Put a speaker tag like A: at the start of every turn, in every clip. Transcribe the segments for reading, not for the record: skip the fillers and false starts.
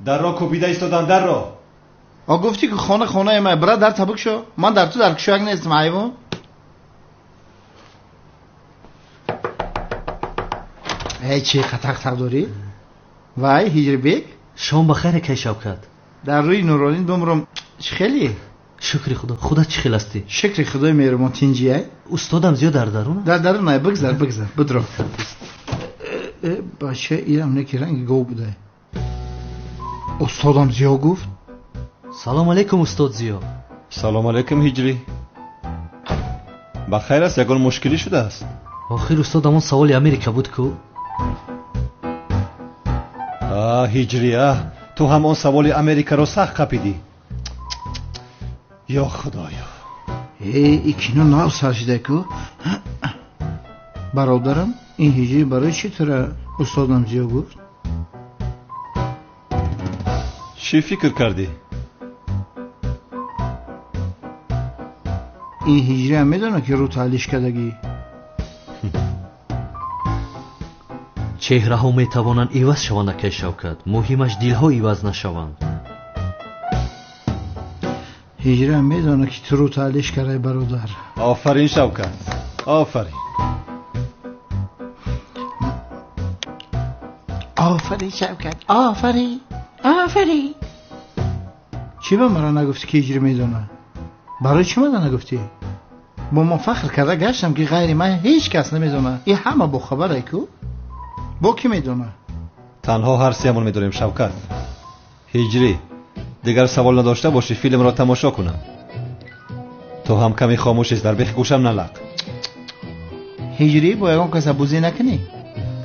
A: Дарро кӯбида истоданд, дарро.
B: А гуфтӣ ки хона хонаи ман, бира дар табук шо. Ман дар ту дар кушояк нестам, ҳайвон. Эй, чӣ қатақ-тақ дорӣ? Вай, Ҳиҷрибек?
C: Шом ба хайр, акай Шавкат.
B: Дар рӯи Нуролин бимрам, чӣ хеле?
C: Шукри Худо. Худат чӣ хел ҳастӣ?
B: Шукри Худои меҳрубон, тинҷӣ ай?
C: Устодам зиёд дар дарун аст?
B: Дар дарун ай, бигзар, бигзар, бидро. Бача, ирам не ки ранги гов будай. Устодам Зиё гуфт.
C: Салом алейкум, устод Зиё.
A: Салом алейкум, Ҳиҷрӣ. Ба хайр аст, ягон мушкилӣ шудааст?
C: Охир устод, ҳамон саволи Америка буд ку?
A: А, Ҳиҷрӣ, а, ту ҳам он саволи Америкаро сахт қапидӣ. Ё Худоё.
B: Э, и кино нав сар шуда ку? Бародарам, ин Ҳиҷрӣ барои чӣ тура устодам Зиё гуфт?
A: Чӣ фикр кардӣ?
B: Ин ҳиҷриам медонад ки рӯ таълиш кардагӣ.
C: Чеҳраҳо метавонанд иваз шаванд, акай Шавкат. Муҳимаш дилҳо иваз нашаванд.
B: Ҳиҷриам медонад ки ту рӯ таълиш кардай, бародар.
A: Офарин, Шавкат, офарин.
B: Офарин, Шавкат, офарин, офарин. Чӣ ба маро нагуфтӣ ки ҳиҷрӣ медонад? Барои чӣ мана нагуфтӣ? Бо ман фахр карда гаштам ки ғайри ман ҳеҷ кас намедонад. И ҳама бохабарай ку? Бо кӣ медонад?
A: Танҳо ҳар сеамон медонем, Шавкат. Ҳиҷрӣ, дигар савол надошта бошӣ, филмро тамошо кунам. Ту ҳам каме хомӯш ист, дар бехи гӯшам налақ.
B: Ҳиҷрӣ, бо ягон каса бузӣ накунӣ.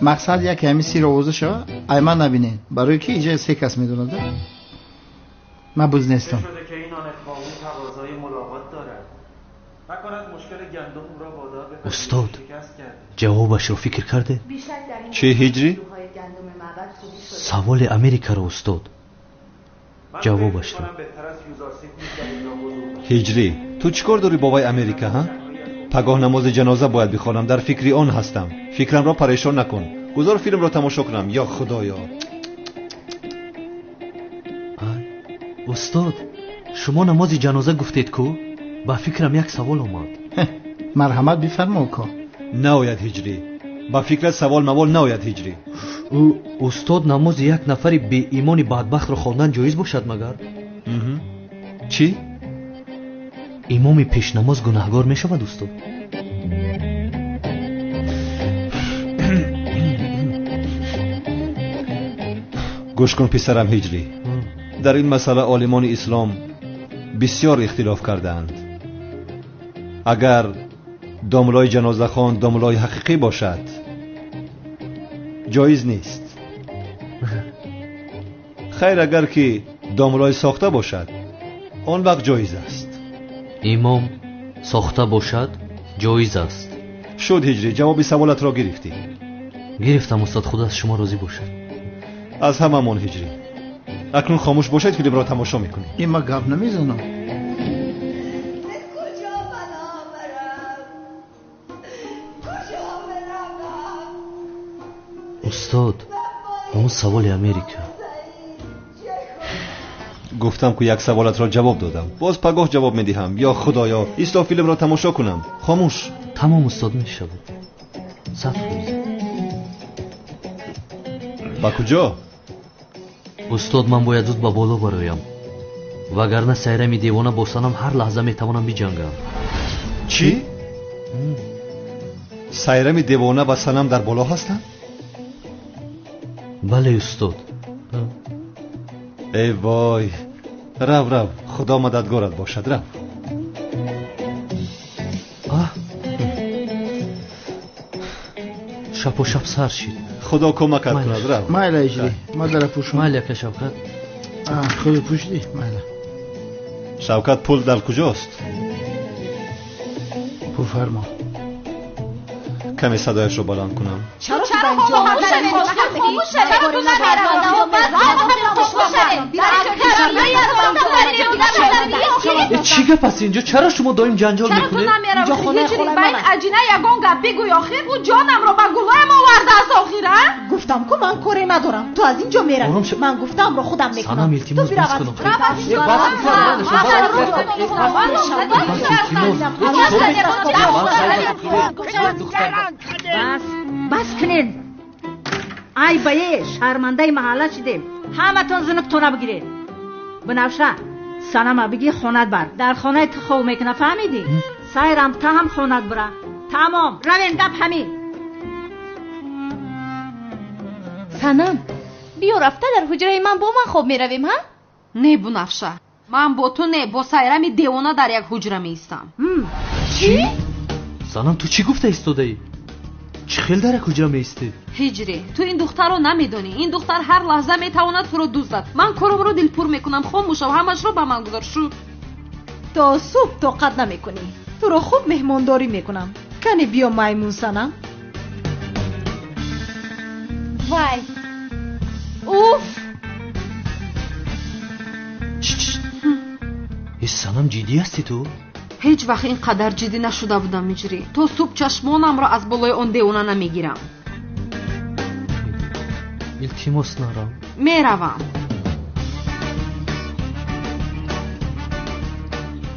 B: Мақсад яке ҳамин сир овоза шава, ай ман набинен. Барои ки иҷа се кас медонад. Ман буз нестам.
C: Устод, ҷавобашро фикр карде?
A: Чӣ, Ҳиҷрӣ?
C: Саволи Америкаро, устод. Ҷавобашро.
A: Ҳиҷрӣ, ту чӣ кор дорӣ бо вай Америка, ҳа? Пагоҳ намози ҷаноза бояд бихонам, дар фикри он ҳастам. Фикрамро парешон накун. Гузор филмро тамошо кунам, ё Худоё.
C: Ай, устод, шумо намози ҷаноза гуфтед ку? Ба фикрам як савол омад.
B: Марҳамат бифармо, ко.
A: Наояд, Ҳиҷрӣ. Ба фикрат савол мавол наояд, Ҳиҷрӣ.
C: Устод, намози як нафари беимони бадбахтро хондан ҷоиз бошад магар?
A: Чӣ?
C: Имоми пешнамоз гунаҳгор мешавад, устод?
A: Гӯш кун, писарам Ҳиҷрӣ. Дар ин масъала олимони ислом бисёр ихтилоф кардаанд. Агар домлои ҷанозахон домлои ҳақиқӣ бошад, ҷоиз нест. Хайр, агар ки домлои сохта бошад, он вақт ҷоиз аст.
C: Имом сохта бошад, ҷоиз аст.
A: Шуд, Ҳиҷрӣ, ҷавоби саволатро гирифтӣ.
C: Гирифтам, устод, Худо аз шумо розӣ бошад.
A: Аз ҳамамон, Ҳиҷрӣ. Акнун хомӯш бошед, филмро тамошо мекунем.
B: Ин ман гап намезанам.
C: Устод, ҳамон саволи Америка.
A: Гуфтам ку як саволатро ҷавоб додам. Боз пагоҳ ҷавоб медиҳам. Ё Худоё, исто филмро тамошо кунам. Хомӯш.
C: Тамом, устод, мешавад. 100%.
A: Ба куҷо?
C: Устод, ман бояд зуд ба боло бароям. Вагарна Сайрами девона бо Санам ҳар лаҳза метавонам биҷангам.
A: Чӣ? Сайрами девона ва Санам дар боло ҳастанд?
C: Бале, устод.
A: Эй вой, рав, рав, Худо мададгорат бошад, рав.
C: Шапо шап сар шид.
A: Худо кӯмакат кунад, рав.
B: Майла, Ҳиҷрӣ, ма дара пӯшам.
C: Майла, ака Шавкат.
B: Худо пӯшидӣ, майла.
A: Шавкат, пул дар куҷост?
B: Пул фармо.
A: Каме садояшро баланд кунам.
D: Чаро
C: Чӣ гап аст инҷо? Чаро шумо доим ҷанҷол мекунед?
D: Ба ин аҷина ягон гап бигӯй, охир ӯ ҷонамро ба гулоям овардааст, охир, а?
E: Гуфтам ку ман коре надорам.
D: надорам. Ту аз ин ҷо меравӣ. Ман гуфтаамро худам мекунам.
C: Санам, илтимос, бас кунам.
E: Бас, бас кунед. Ай бае, шармандаи маҳалла шидем. Ҳаматон зунуктона бигиред. Бунафша, Санама биги хонат бар. Дар хонаи ту хов мекуна, фаҳмидӣ? Сайрам та ҳам хонат бура. Тамом, равем, гап ҳамин.
F: Санам, биё рафта дар ҳуҷраи ман бо ман хоб меравем, ҳа?
G: Не, Бунафша, ман бо ту не, бо Сайрами девона дар як ҳуҷра меистам.
C: Чӣ? Санам, ту чӣ гуфта истодаӣ? Чӣ хел дар як ҳуҷра меистӣ?
G: Ҳиҷрӣ, ту ин духтарро намедонӣ. Ин духтар ҳар лаҳза метавонад туро дуздад. Ман коромро дилпур мекунам. Хомӯшав, ҳамашро ба ман гузор. Шу.
D: То субҳ тоқат намекунӣ. Туро хуб меҳмондорӣ мекунам. Кане биё маймун, Санам.
F: Вай! Уф!
C: Санам, ҷиддӣ ҳастӣ ту?
G: Ҳеҷ вақт ин қадар ҷиддӣ нашуда будам, Ҳиҷрӣ. То субҳ чашмонамро аз болои он девона намегирам.
C: Илтимос, нарав.
G: Меравам.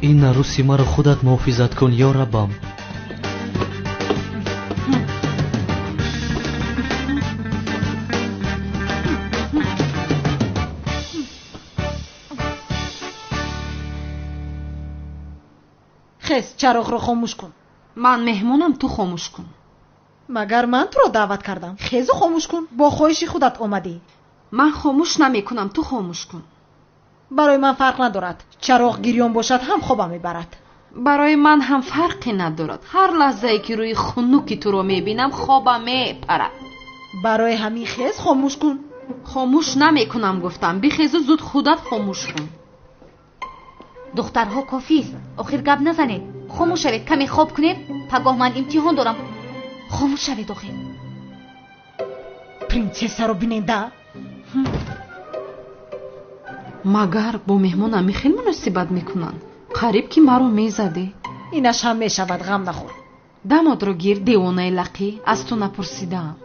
C: Ин арӯси маро худат муҳофизат кун, ё Раббам.
D: Хез, чароғро хомӯш кун.
G: Ман меҳмонам, ту хомӯш кун.
D: Магар ман туро даъват кардам? Хезу хомӯш кун, бо хоҳиши худат омадӣ.
G: Ман хомӯш намекунам, ту хомӯш кун.
D: Барои ман фарқ надорад. Чароғ гирён бошад ҳам хобам мебарад.
G: Барои ман ҳам фарқе надорад. Ҳар лаҳзае ки рӯи хунуки туро мебинам, хобам мепарад.
D: Барои ҳамин хез хомӯш кун.
G: Хомӯш намекунам гуфтам. Бихезу зуд худат хомӯш кун.
F: Духтарҳо кофист. Охир гап назанед. Хомӯш шавед, каме хоб кунед. Пагоҳ ман имтиҳон дорам. Хомӯш шавед охир.
D: Принсессаро биненда.
G: Магар бо меҳмон ҳамин хел муносибат мекунанд? Қариб ки маро мезадӣ.
D: Инаш ҳам мешавад, ғам нахӯр.
G: Дамодро гир, девонаи лақӣ, аз ту напурсидаам.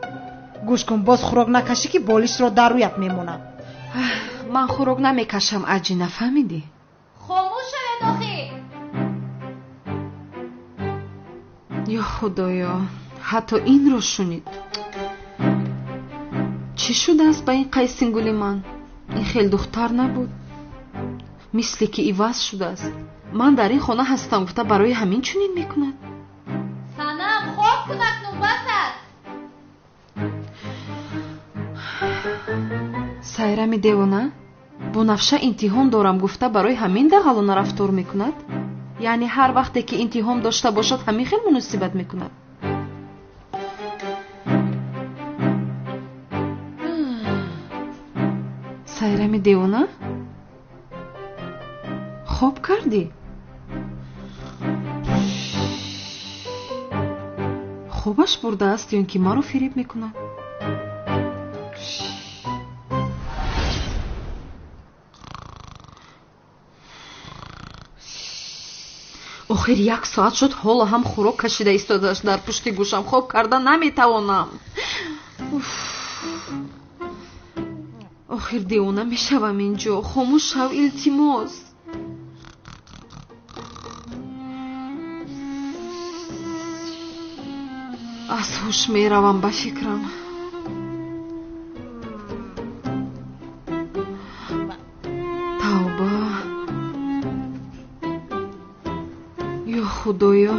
D: Гӯш кун, боз хӯрок накашӣ ки болишро дар рӯят мемонам.
G: Ман хӯрок намекашам, аҷи, нафаҳмидӣ?
F: Хомӯш шавед охир.
G: Ё Худоё, ҳатто инро шунид. Чӣ шудааст ба ин қайсингули ман? Ин хел духтар набуд. Мисле ки иваз шудааст. Ман дар ин хона ҳастам гуфта барои ҳамин чунин мекунад.
F: Санам, хоб кун, акнун бас аст.
G: Сайрами девона, Бунафша имтиҳон дорам гуфта барои ҳамин дағалона рафтор мекунад? Яъне ҳар вақте ки имтиҳон дошта бошад ҳамин хел муносибат мекунад? Сайрами девона, хоб кардӣ? Хобаш бурдааст ё ин ки маро фиреб мекунад? Охир як соат шуд, ҳоло ҳам хӯрок кашида истодааст дар пушти гӯшам. Хоб карда наметавонам. Охир девона мешавам инҷо. Хомӯш шав, илтимос. Аз ҳуш меравам ба фикрам. Тавба, ё Худоё.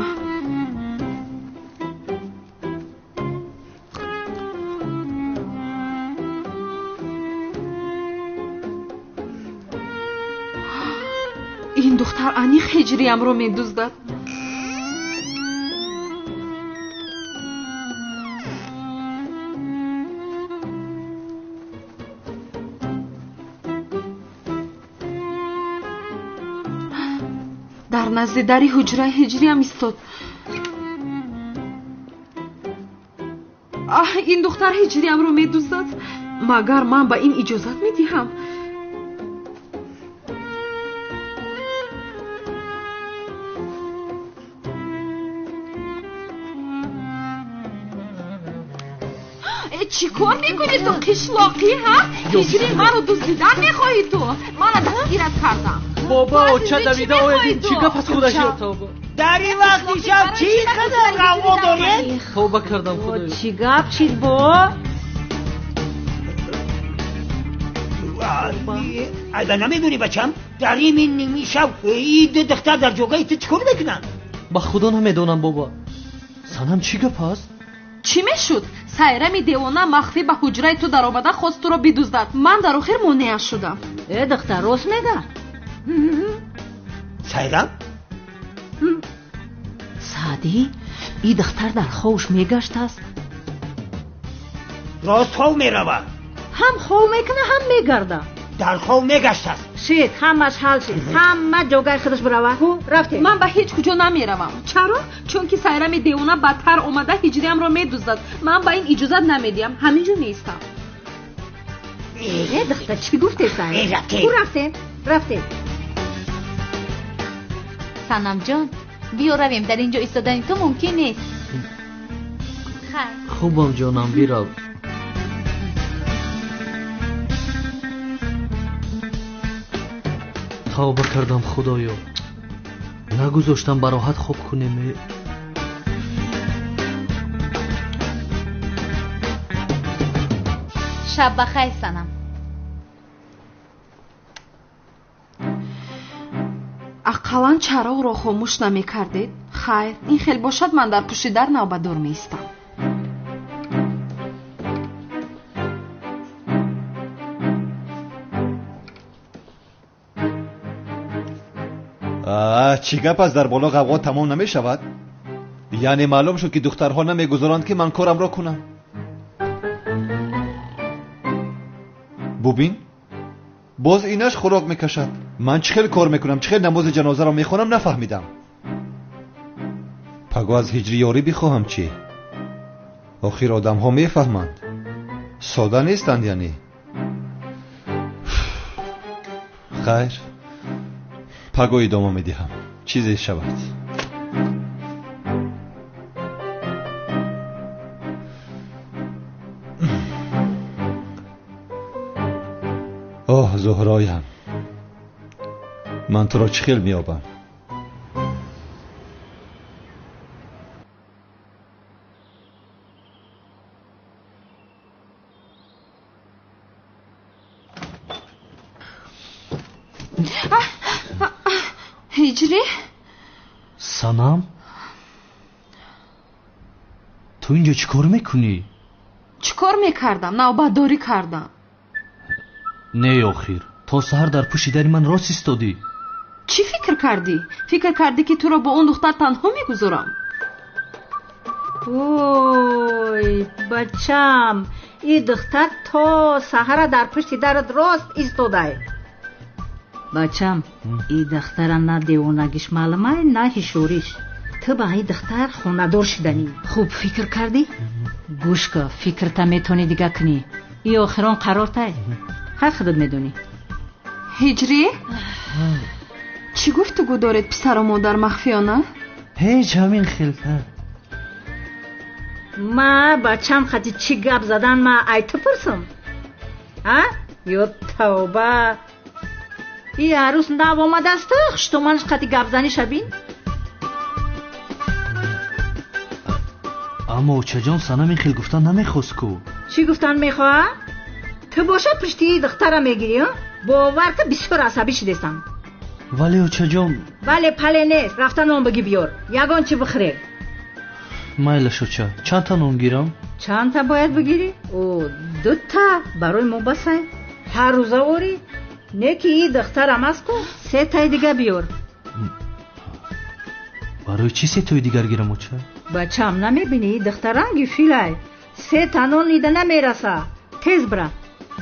G: Ин духтар аниқ ҳиҷриямро медуздад. Дар назди дари ҳуҷраи ҳиҷриям истод. Аҳ, ин духтар ҳиҷриямро медуздад. Магар ман ба ин иҷозат медиҳам? Чӣ кор мекунӣ ту қишлоқӣ, ҳа? Ҳиҷри маро дуздидан мехоҳӣ ту? Мана дастгират кардам.
C: Бобо, оча давида оедин, чӣ гап аз худаш ёфт?
H: Дар ин вақти шаб чӣ қадар ғавғо доред?
C: Тавба кардам, худоё.
E: Чӣ гап чиз бо?
H: Айба намедонӣ бачам? Дар ин ними шаб ин ду духтар дар ҷогаи ту чӣ кор мекунанд?
C: Ба худо намедонам бобо. Санам чӣ гап аст?
G: Чӣ мешуд? Сайрами девона махфӣ ба ҳуҷраи ту даромада хост туро бидуздад. Ман дар охир монеа шудам.
E: Э духтар, рост мега?
H: Сайрам?
E: Саъдӣ, ин духтар дар ховш мегаштааст.
H: Рост хов меравад.
E: Ҳам хов мекуна, ҳам мегарда.
H: Дар хов мегаштааст.
E: Шид, ҳамаш ҳал шид. Ҳама ҷогаи худаш бирава. Ҳу, рафтем.
G: Ман ба ҳеҷ куҷо намеравам. Чаро? Чунки Сайрами девона бадтар омада ҳиҷриамро медуздад. Ман ба ин иҷозат намедиҳам. Ҳамин ҷо меистам.
E: Э духтар, чӣ гуфте Сайр? Ҳу, рафтем, рафтем.
F: Санамҷон, биё равем, дар ин ҷо истодани ту мумкин нест. Хайр.
C: Хубам ҷонам, бирав. Тавба кардам, худоё. Нагузоштам ба роҳат хоб кунем.
F: Шаб ба хайр, Санам.
G: Ақаллан чароғро хомӯш намекардед? Хайр, ин хел бошад, ман дар пушти дар навбатдор меистам.
A: Чӣ гап аст? Дар боло ғавғо тамом намешавад? Яъне маълум шуд, ки духтарҳо намегузоранд, ки ман корамро кунам. Бубин, боз инаш хӯрок мекашад. Ман чӣ хел кор мекунам, чӣ хел намози ҷанозаро мехонам, нафаҳмидам. Паго аз ҳиҷри ёрӣ бихоҳам чӣ? Охир одамҳо мефаҳманд, сода нестанд. Яъне хайр, паго идома медиҳам, чизе шавад. Оҳ, Зуҳроям, ман туро чӣ хел меёбам?
G: Ҳиҷрӣ?
C: Санам, ту инҷо чӣ кор мекунӣ?
G: Чӣ кор мекардам? Навбатдорӣ кардам.
C: Не, охир, то саҳар дар пушти дари ман рост истодӣ.
G: Чӣ фикр кардӣ? Фикр кардӣ, ки туро бо он духтар танҳо мегузорам?
E: Ой, бачам, ин духтар то саҳара дар пушти дарат рост истодай. Бачам, ин духтара на девонагиш маълумай, на ҳишориш. Ту ба ин духтар хонадор шиданӣ. Хуб фикр кардӣ? Гӯш кун, фикрта метавонӣ дига кунӣ. Ин охирон қарортай. Ҳар худат медонӣ.
G: Ҳиҷрӣ? Чӣ гуфтугӯ доред писару модар махфиёна?
C: Ҳеҷ, ҳамин хел.
E: Ма бачам хати чӣ гап задан ма ай ту пурсам? А? Ё тавба! И арӯс нав омадааст, хуштоманаш қати гапзанӣ шабин?
C: Аммо очаҷон, Санам ин хел гуфтан намехост ку.
E: Чӣ гуфтан мехоҳад? Ту боша пушти духтара мегирӣ, бовар ки бисёр асабӣ шудестам.
C: Вале очаҷон.
E: Вале пале нест, рафта нон бигӣ биёр, ягон чӣ бихӯре.
C: Майлаш оча, чандта нон гирам?
E: Чандта бояд бигирӣ? О, дута барои мо басай. Ҳар рӯза орӣ? Не ки и духтарам аст ку, сетаи дига биёр.
C: Барои чӣ сетои дигар гирам, оча?
E: Бачам, намебинӣ, и духтар ранги филай. Сета нон ида намераса. Тез бира,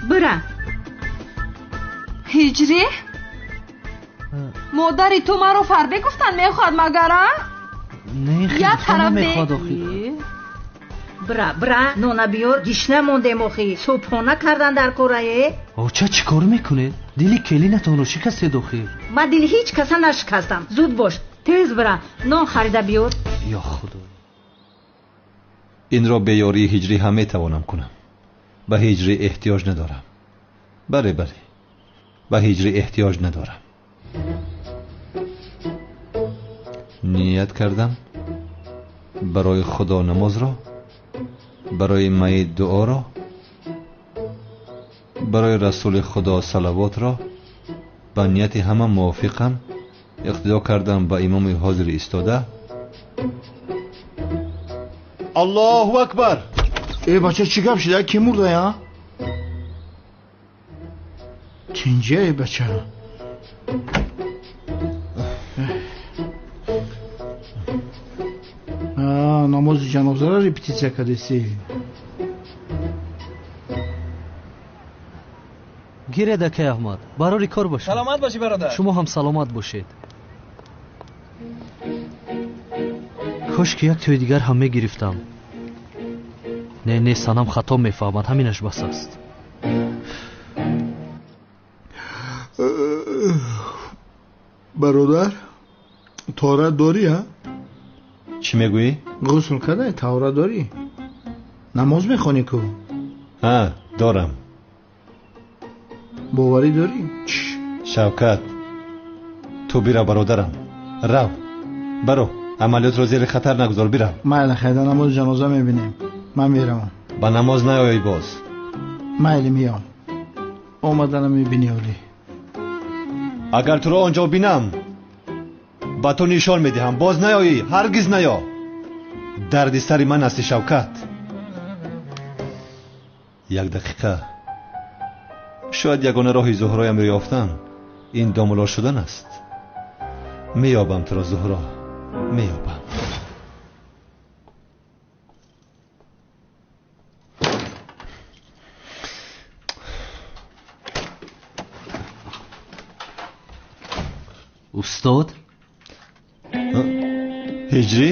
E: бира.
G: Ҳиҷрӣ? Модари ту маро фарбе гуфтан мехоҳад магар, а?
C: Не,
G: як тараф
C: мехоҳад охир.
E: Бира, бира, нона биёр, гишна мондем охи. Субҳона кардан дар корае.
C: Оча, чӣ кор мекунед? Дили келинатонро шикастед охир.
E: Ман дили ҳеҷ каса нашикастам. Зуд бош, тез бира, нон харида биёр.
C: Ё худо,
A: инро бе ёрии ҳиҷрӣ ҳам метавонам кунам. ба ҳиҷрӣ эҳтиёҷ надорам. Бале, бале, ба ҳиҷрӣ эҳтиёҷ надорам. Ният кардам барои Худо намозро, барои майит дуоро, барои расули Худо салавотро ба нияти ҳама мувофиқам иқтидо кардам ба имоми ҳозир истода. Аллоҳу акбар!
B: Э бача, чӣ гап шуда? Ки мурда я? Тинҷа э бача. Намози ҷанозаро репетитсия кардеси.
C: Гиред акай Аҳмад, барори кор бошед.
I: Саломат бошӣ бародар.
C: Шумо ҳам саломат бошед. Кош ки як тӯи дигар ҳам мегирифтам. Не, не, Санам хато мефаҳмад, ҳаминаш бас аст.
B: Бародар, таҳорат дорӣ, ҳа?
A: Чӣ мегӯӣ?
B: Ғусл кардаи, таҳорат дорӣ? Намоз мехонӣ ку?
A: Ҳа, дорам.
B: Боварӣ дорӣ?
A: Шавкат, ту бирав бародарам. Рав, баро, амалиётро зери хатар нагузор, бирав.
B: Майли, хайда, намози ҷаноза мебинем. Ман меравам.
A: Ба намоз наёй боз.
B: Майли, меём. Омаданам мебинӣ олӣ.
A: Агар туро он ҷо бинам, ба ту нишон медиҳам. Боз наёӣ, ҳаргиз наё. Дарди сари ман ҳасти Шавкат. Як дақиқа. Шояд ягона роҳи Зуҳроямро ёфтан ин домуло шудан аст. Меёбам туро, Зуҳро, меёбам.
C: Устод?
A: Ҳиҷрӣ?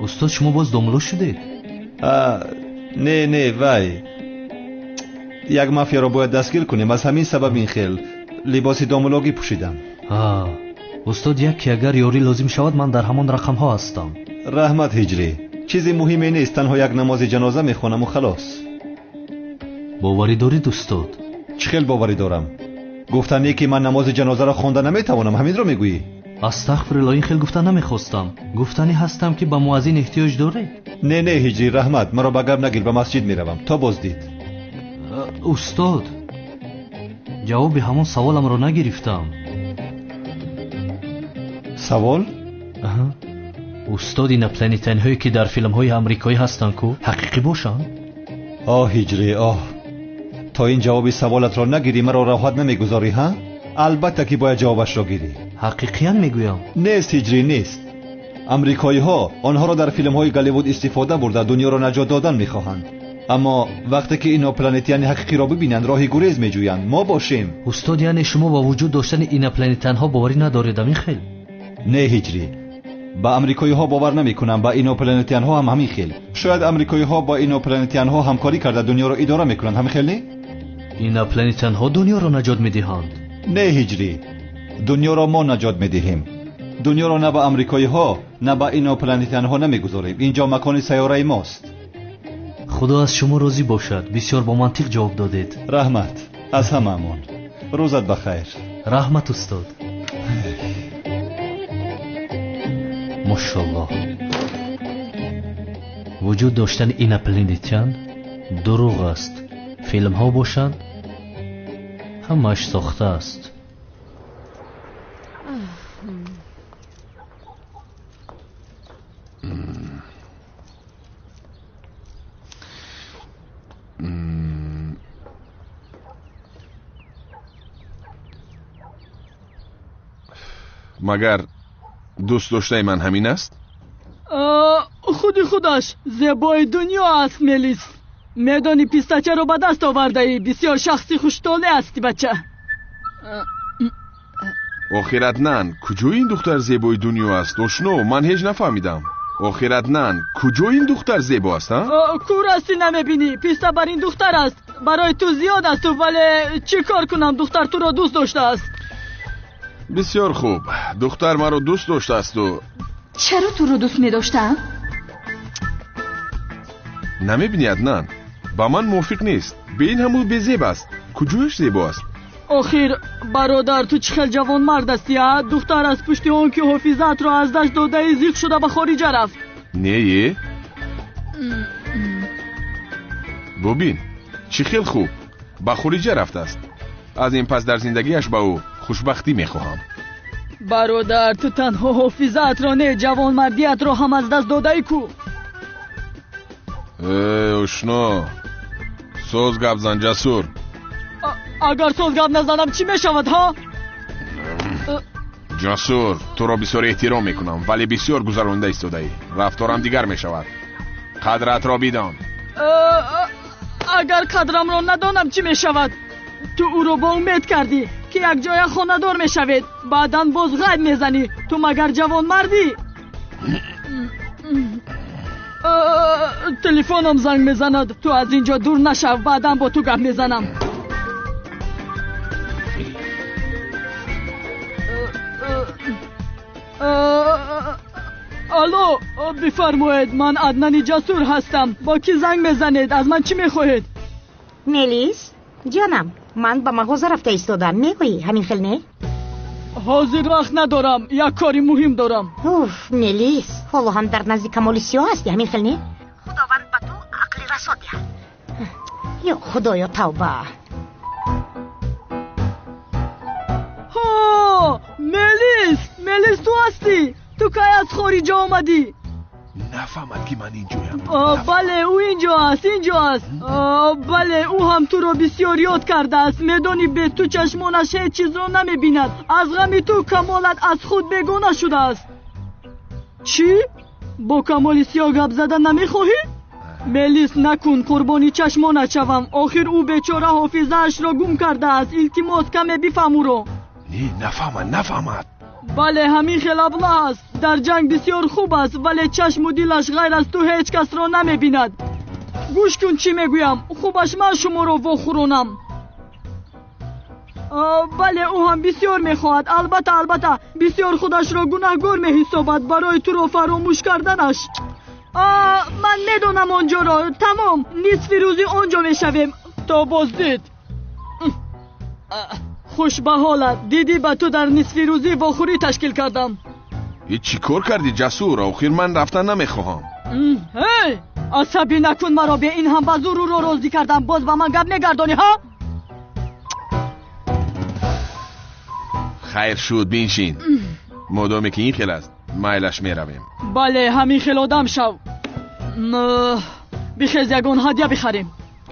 C: Устод, шумо боз домуло шудед?
A: Не, не, вай. Як мафияро бояд дастгир кунем, аз ҳамин сабаб ин хел либоси домулогӣ пӯшидам.
C: Устод, яке агар ёрӣ лозим шавад, ман дар ҳамон рақамҳо ҳастам.
A: Раҳмат, Ҳиҷрӣ. Чизи муҳиме нест, танҳо як намози ҷаноза мехонаму халос.
C: Боварӣ доред, устод?
A: Чӣ хел боварӣ дорам? Гуфтанӣ ки ман намози ҷанозаро хонда наметавонам, ҳаминро мегӯӣ?
C: Астағфируллоҳ, ин хел гуфта намехостам. Гуфтанӣ ҳастам ки ба муаззин эҳтиёҷ доред?
A: Не, не, Ҳиҷрӣ, раҳмат, маро ба гап нагир, ба масҷид меравам. То боздид.
C: Устод, ҷавоби ҳамон саволамро нагирифтам.
A: Савол?
C: Устод, инопланетянҳое ки дар филмҳои амрикоӣ ҳастанд ку ҳақиқӣ бошанд?
A: Оҳ, Ҳиҷрӣ, оҳ, то ин ҷавоби саволатро нагирӣ маро роҳат намегузорӣ, ҳа? Албатта ки бояд ҷавобашро гирӣ.
C: Ҳақиқиян мегӯям.
A: Нест, Ҳиҷрӣ, нест. Амрикоиҳо онҳоро дар филмҳои Голливуд истифода бурда дунёро наҷот додан мехоҳанд. Аммо вақте ки инопланетяни ҳақиқиро бибинанд, роҳи гурез меҷӯянд. Мо бошем.
C: Устод, яъне шумо ба вуҷуд доштани инопланетянҳо боварӣ надоред, ҳамин хел?
A: Не, Ҳиҷрӣ, ба амрикоиҳо бовар намекунам, ба инопланетянҳо ҳам ҳамин хел. Шояд амрикоиҳо бо инопланетянҳо ҳамкорӣ карда дунёро идора мекунанд, ҳамин хел не?
C: Инопланетянҳо дунёро наҷот медиҳанд?
A: Не, Ҳиҷрӣ, дунёро мо наҷот медиҳем. Дунёро на ба амрикоиҳо, на ба инопланетянҳо намегузорем. Инҷо макони сайёраи мост.
C: Худо аз шумо розӣ бошад. Бисёр бо мантиқ ҷавоб додед.
A: Раҳмат, аз ҳамаамон. Рӯзат ба хайр.
C: Раҳмат, устод. Мошаллоҳ. Вуҷуд доштани инопланетян дурӯғ аст. Филмҳо бошанд, ҳамааш сохта аст.
J: Магар дӯст доштаи ман ҳамин аст?
K: Худи худаш зебои дунё аст, Мелис. Медонӣ пистачаро ба даст овардаӣ. Бисёр шахси хуштоле ҳастӣ, бача.
J: Охир Аднан, куҷои ин духтар зебои дунё аст? Ошно, ман ҳеҷ нафаҳмидам. Охир Аднан, куҷои ин духтар зебо аст, ҳа?
K: Кур ҳастӣ, намебинӣ. Писта бар ин духтар аст. Барои ту зиёд аст, вале чӣ кор кунам, духтар туро дӯст доштааст.
J: Бисёр хуб, духтар маро дӯст доштаасту.
F: Чаро туро дӯст медоштаам?
J: Намебинӣ, Аднан, Ба ман мувофиқ нест. Бе ин ҳаму безеб аст. Куҷояш зебо аст?
K: Охир, бародар, ту чӣ хел ҷавонмард ҳастӣ, а? Духтар аз пушти он ки ҳофизаатро аз даст додаи зиқ шуда ба хориҷа рафт.
J: Не, бубин, чӣ хел хуб ба хориҷа рафтааст. Аз ин пас дар зиндагиаш ба ӯ хушбахтӣ мехоҳам.
K: Бародар, ту танҳо ҳофизаатро не, ҷавонмардиатро ҳам аз даст додаӣ ку.
J: Э, ошно, соз гап зан, Ҷасур.
K: Агар соз гап назанам чӣ мешавад, ҳа?
J: Ҷасур, туро бисёр эҳтиром мекунам, вале бисёр гузаронда истодаӣ. Рафторам дигар мешавад. Қадратро бидон.
K: Агар қадрамро надонам чӣ мешавад? Ту ӯро бо умед кардӣ, ки якҷоя хонадор мешавед, баъдан боз ғайб мезанӣ. Ту магар ҷавонмардӣ? Телефонам занг мезанад. Ту аз ин ҷо дур нашав, баъдан бо ту гап мезанам. Алло, бифармоед, ман Аднани Ҷасур ҳастам. Бо кӣ занг мезанед? Аз ман чӣ мехоҳед?
I: Мелис, ҷонам, ман ба мағоза рафта истодам. Мегӯӣ, ҳамин хел не?
K: Ҳозир вақт надорам, як кори муҳим дорам.
I: Уф, Мелис, ҳоло ҳам дар назди Камоли Сиёҳ ҳастӣ, ҳамин хел не? Худованд ба ту ақли расо диҳад. Ё Худоё, тавба.
K: Ҳо, Мелис, Мелис, ту ҳастӣ? Ту кай аз хориҷа омадӣ?
J: Нафаҳмад, ки ман инҷоям.
K: Бале, ӯ инҷо аст, инҷо аст. Бале, ӯ ҳам туро бисёр ёд кардааст. Медонӣ, бе ту чашмонаш ҳеҷ чизро намебинад. Аз ғами ту Камолат аз худ бегона шудааст. Чӣ? Бо Камоли Сиёҳ гап зада намехоҳӣ? Мелис, накун, қурбони чашмонат шавам. Охир ӯ бечора ҳофизаашро гум кардааст. Илтимос, каме бифаҳм ӯро.
J: Не, нафаҳмад, нафаҳмад.
K: Бале, ҳамин хел аблаҳ аст. Дар ҷанг бисёр хуб аст, вале чашму дилаш ғайр аз ту ҳеҷ касро намебинад. Гӯш кун, чӣ мегӯям. Хубаш ман шуморо вохӯронам. Бале, ӯ ҳам бисёр мехоҳад. Албатта, албатта, бисёр худашро гунаҳгор меҳисобад барои туро фаромӯш карданаш. Ман медонам он ҷоро. Тамом, нисфи рӯзи он ҷо мешавем. То боздид. Хуш ба ҳолат. Дидӣ, ба ту дар нисфи рӯзӣ вохӯрӣ ташкил кардам.
J: И чӣ кор кардӣ, Ҷасур? Охир ман рафтан намехоҳам.
K: Ҳей, асабӣ накун маро. Бе ин ҳам ба зур ӯро розӣ кардам, боз ба ман гап мегардонӣ, ҳа?
J: Хайр шуд, биншин. Модоме ки ин хел аст, майлаш, меравем.
K: Бале, ҳамин хел одам шав. Бихез, ягон ҳадя бихарем.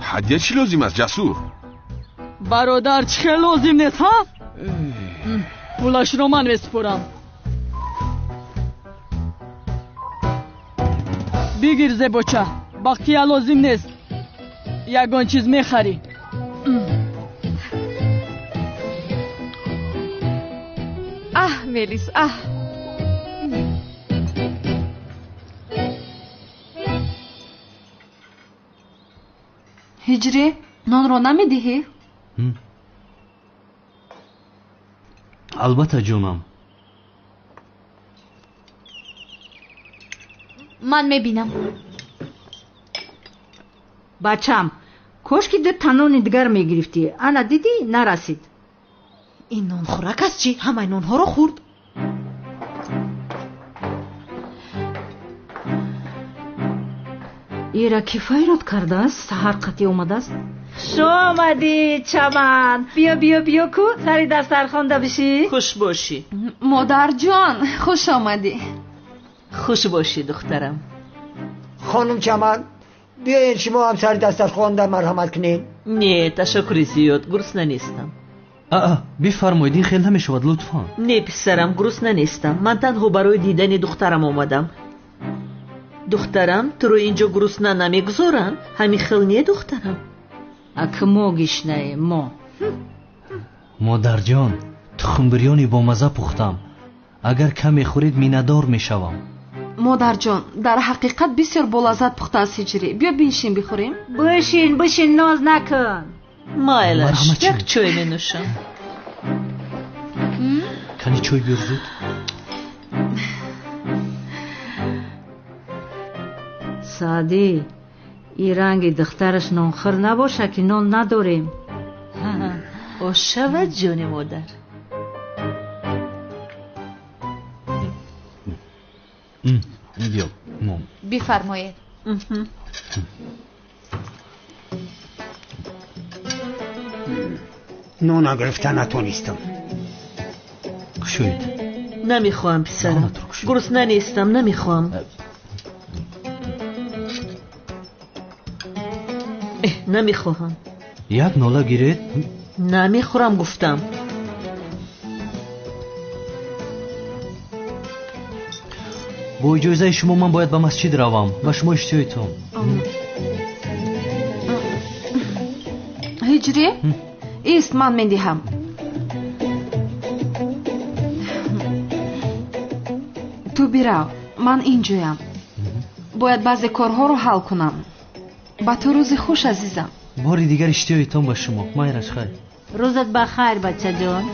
J: Ҳадя чӣ лозим аст, Ҷасур?
K: Бародар, чӣ хел лозим нест, ҳа? Пулашро ман месупорам. Бигир, зебоча, бақия лозим нест, ягон чиз мехарӣ.
G: Аҳ, Мелис, аҳ. Ҳиҷрӣ, нонро намедиҳӣ?
C: Албатта, ҷонам.
F: Ман мебинам.
E: Бачам, кошки ду танони дигар мегирифтӣ. Ана дидӣ, нарасид.
D: Ин нонхӯрак аст чӣ? Ҳамаи нонҳоро хӯрд.
E: Ира ки файрод кардааст, саҳар қатъӣ омадааст. Хуш омадӣ, Чаман. Биё, биё, биё ку сари дастархонда бишӣ.
L: Хуш бошӣ.
G: Модарҷон, хуш омадӣ.
L: Хуш бошӣ, духтарам.
H: Хонум Чаман, биёед, шумо ҳам сари дастархонда марҳамат кунед.
L: Не, ташаккури зиёд, гурусна нестам.
C: Аа, бифармоед, ин хел намешавад, лутфан.
L: Не, писарам, гурусна нестам. Ман танҳо барои дидани духтарам омадам. Духтарам, туро инҷо гурусна намегузоранд, ҳамин хел не, духтарам?
E: Ак мо гишнаем, мо.
C: Модарҷон, тухмбирёни бомаза пухтам. Агар каме хӯред, миннатдор мешавам.
G: Модарҷон, дар ҳақиқат бисёр болаззат пухтааст Ҳиҷрӣ. Биё, биншин, бихӯрем.
E: Бишин, бишин, ноз накун.
L: Майлаш, як чой менӯшам.
C: Кани чой биёр зуд.
E: Саъдӣ, Ин ранги духтараш нонхӯр набошад ки нон надорем.
L: Ош шавад ҷони модар.
F: Бифармоед.
H: Нона гирифта натонистам.
C: Кушоед.
L: Намехоҳам писарам. Гурусна нестам, намехоҳам. Намехоҳам.
C: Як нола гиред.
L: Намехӯрам гуфтам.
C: Бо иҷозаи шумо ман бояд ба масҷид равам. Ба шумо иштиёитон.
G: Ҳиҷрӣ? Ист, ман медиҳам. Ту бирав, ман инҷоям. Бояд баъзе корҳоро ҳал кунам. Ба ту рӯзи хуш, азизам.
C: Бори дигар иштиёитон ба шумо. Майраш хайр.
E: Рӯзат ба хайр, бачаҷон.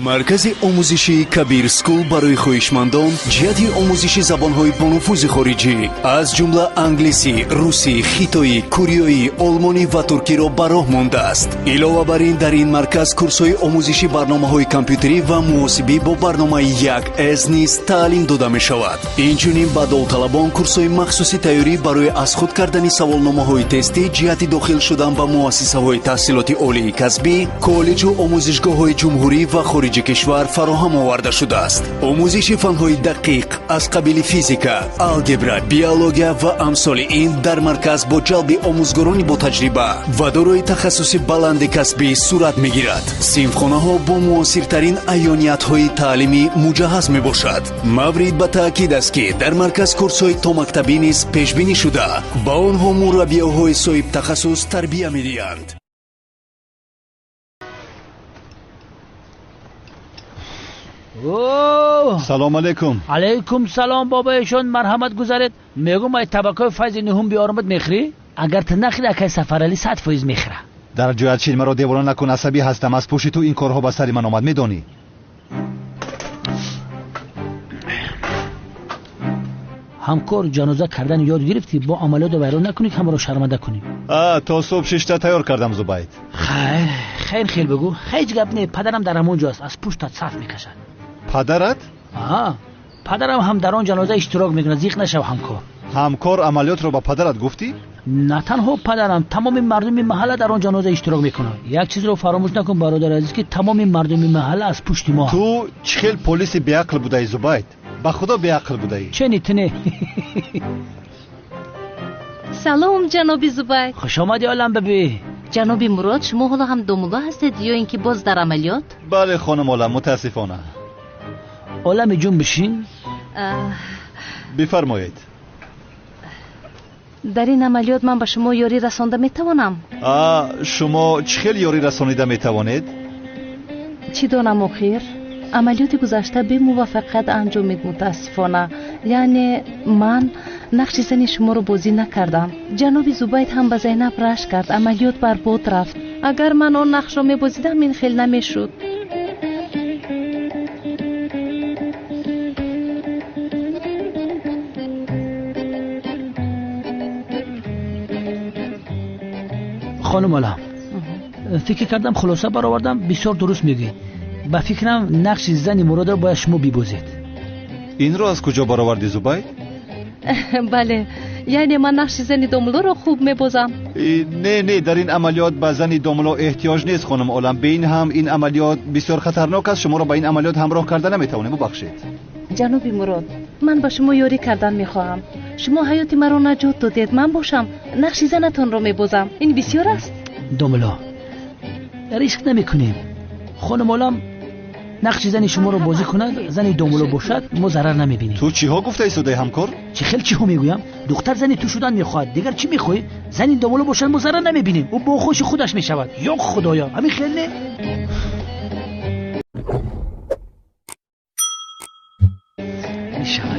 M: Маркази омӯзишии Кабир Скул барои хоҳишмандон ҷиҳати омӯзиши забонҳои бонуфузи хориҷӣ аз ҷумла англисӣ, русӣ, хитоӣ, кореоӣ, олмонӣ ва туркиро ба роҳ мондааст. Илова бар ин, дар ин марказ курсҳои омӯзиши барномаҳои компютерӣ ва муҳосибӣ бо барномаи 1С низ таълим дода мешавад. Инчунин ба довталабон курсҳои махсуси тайёрӣ барои аз худ кардани саволномаҳои тестӣ ҷиҳати дохил шудан ба муассисаҳои таҳсилоти олии касбӣ, коллеҷу омӯзишгоҳҳои ҷумҳурӣ ва хориҷи кишвар фароҳам оварда шудааст. Омӯзиши фанҳои дақиқ аз қабили физика, алгебра, биология ва амсоли ин дар марказ бо ҷалби омӯзгорони ботаҷриба ва дорои тахассуси баланди касбӣ сурат мегирад. Синфхонаҳо бо муосиртарин аёниятҳои таълимӣ муҷаҳҳаз мебошад. Маврид ба таъкид аст, ки дар марказ курсҳои томактабӣ низ пешбинӣ шуда, ба онҳо мураббиёҳои соҳибтахассус тарбия медиҳанд.
A: Салом алейкум.
N: Алейкум салом, бобоишон, марҳамат гузаред. Мегӯм ай табакои файзи нуҳум биёрамад мехӯрӣ? Агар ту нахӯрӣ, акай Сафаралӣ 100% мехӯра.
A: Дар ҷоят шин, маро девона накун, асабӣ ҳастам. Аз пушти ту ин корҳо ба сари ман омад, медонӣ.
N: Ҳамкор ҷаноза кардан ёд гирифтӣ, бо амалиётро вайрон накунӣ, ҳамаро шарманда кунӣ.
A: То субҳ шишта тайёр кардам, Зубайд.
N: Хайр, хайр, хел бигӯ. Ҳеҷ гап не, падарам дар ҳамон ҷо аст, аз пуштат саф мекашад.
A: Падарат?
N: Падарам ҳам дар он ҷаноза иштирок мекунад, зиқ нашав ҳамкор.
A: Ҳамкор, амалиётро ба падарат гуфтӣ?
N: На танҳо падарам, тамоми мардуми маҳалла дар он ҷаноза иштирок мекунанд. Як чизро фаромӯш накун, бародари азиз, ки тамоми мардуми маҳалла аз пушти мо.
A: Ту чӣ хел полиси беақл будаӣ, Зубайд? Ба худо беақл будаӣ.
N: Чени тине?
F: Салом, ҷаноби Зубайд.
N: Хуш омадӣ, олам бибӣ.
F: Ҷаноби Мурод, шумо ҳоло ҳам домулло ҳастед ё ин ки боз дар амалиёт?
A: Бале, хонум олам, мутаассифона.
N: Олами ҷун бишин.
A: Бифармоед.
F: Дар ин амалиёт ман ба шумо ёрӣ расонда метавонам?
A: Шумо чӣ хел ёрӣ расонида метавонед?
F: Чӣ донам охир? Амалиёти гузашта бемуваффақият анҷомид, мутаассифона. Яъне ман нақши зани шуморо бозӣ накардам. Ҷаноби Зубайд ҳам ба Зайнаб рашк кард, амалиёт барбод рафт. Агар ман он нақшро мебозидам, ин хел намешуд.
N: Хонум олам, фикр кардам, хулоса баровардам, бисёр дуруст мегӯед. Ба фикрам, нақши зани Муродро бояд шумо бибозед.
A: Инро аз куҷо баровардӣ, Зубайд?
F: Бале, яъне ман нақши зани домуллоро хуб мебозам.
A: Не, не, дар ин амалиёт ба зани домулло эҳтиёҷ нест, хонум олам. Бе ин ҳам ин амалиёт бисёр хатарнок аст. Шуморо ба ин амалиёт ҳамроҳ карда наметавонем, бубахшед.
F: Ҷаноби Мурод, ман ба шумо ёрӣ кардан мехоҳам. Шумо ҳаёти маро наҷот додед, ман бошам нақши занатонро мебозам. Ин бисёр аст.
N: Домулло, риск намекунем. Хонум олам нақши зани шуморо бозӣ кунад, зани домулло бошад, мо зарар намебинем.
A: Ту чиҳо гуфта истодаӣ, ҳамкор?
N: Чӣ хел чиҳо мегӯям? Духтар зани ту шудан мехоҳад, дигар чӣ мехоҳӣ? Зани домулло бошад, мо зарар намебинем. Ӯ бо хуши худаш мешавад. Ё худоё, ҳамин хел не?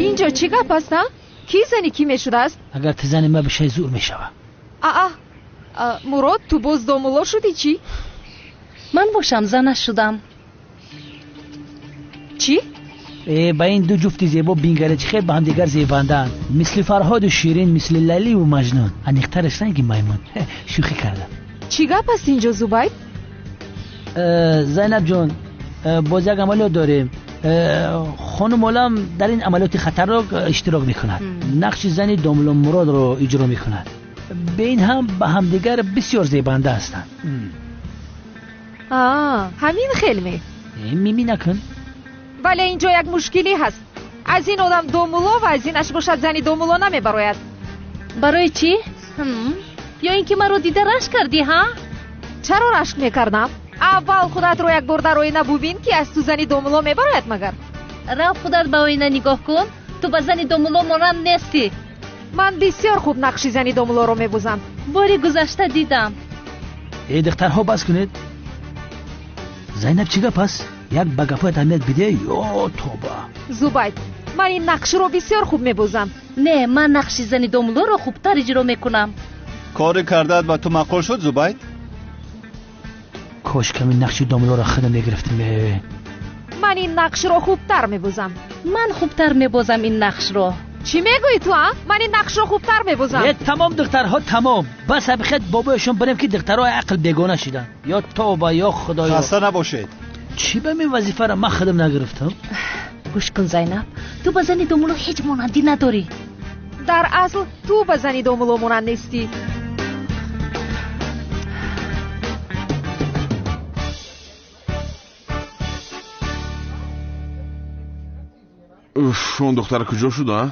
G: Инҷо чӣ гап аст, а? Кӣ зани кӣ мешудааст?
N: Агар ту зани ма бишавӣ, зур мешава.
G: Аа, Мурод, ту боз домулло шудӣ чӣ?
F: Ман бошам занаш шудам.
G: Чӣ?
N: Ба ин ду ҷуфти зебо бингаред, чӣ хел ба ҳамдигар зебандаанд. Мисли Фарҳоду Ширин, мисли Лайливу Маҷнун. Аниқтараш ранги маймун. Шӯхӣ кардам.
D: Чӣ гап аст инҷо, Зубайд?
N: Зайнаб ҷон, боз як амалиёт дорем. Хонум Олам дар ин амалиёти хатарнок иштирок мекунад. Нақши зани домулло Муродро иҷро мекунад. Бе ин ҳам ба ҳамдигар бисёр зебанда ҳастанд.
D: Ҳамин хел ме?
N: Мими накун.
D: Вале инҷо як мушкилӣ ҳаст. Аз ин одам домулло ва аз инаш бошад зани домулло намебарояд.
F: Барои чӣ? Ё ин ки маро дида рашк кардӣ, ҳа?
D: Чаро рашк мекардам? Аввал худатро як бор дар оина бубин, ки аз ту зани домулло мебарояд магар.
F: Рав худат ба оина нигоҳ кун. Ту ба зани домулло монанд нестӣ.
D: Ман бисёр хуб нақши зани домуллоро мебозам.
F: Бори гузашта дидам.
N: Э, духтарҳо, бас кунед. Зайнаб, чӣ гап аст? Як ба гапҳоят аҳамият бидеҳ, ё тоба.
D: Зубайд, ман ин нақшро бисёр хуб мебозам.
F: Не, ман нақши зани домуллоро хубтар иҷро мекунам.
A: Кори кардаат ба ту маъқул шуд, Зубайд?
N: Кош ками нақши домуллоро худам мегирифтем.
D: Ман ин нақшро хубтар мебозам.
F: Ман хубтар мебозам ин нақшро.
D: Чӣ мегӯӣ ту, а? Ман ин нақшро хубтар мебозам.
N: Э, тамом, духтарҳо, тамом. Бас, абихет бобояшон бирем, ки духтарҳо ақл бегона шиданд. Ё тоба, ё худоё.
A: Хаста набошед.
N: Чӣ ба мин вазифаро ман худам нагирифтам?
F: Гӯш кун, Зайнаб, ту ба зани домулло ҳеҷ монандӣ надорӣ.
D: Дар асл ту ба зани домулло монанд нестӣ.
J: Уф, он духтар куҷо шуд, а?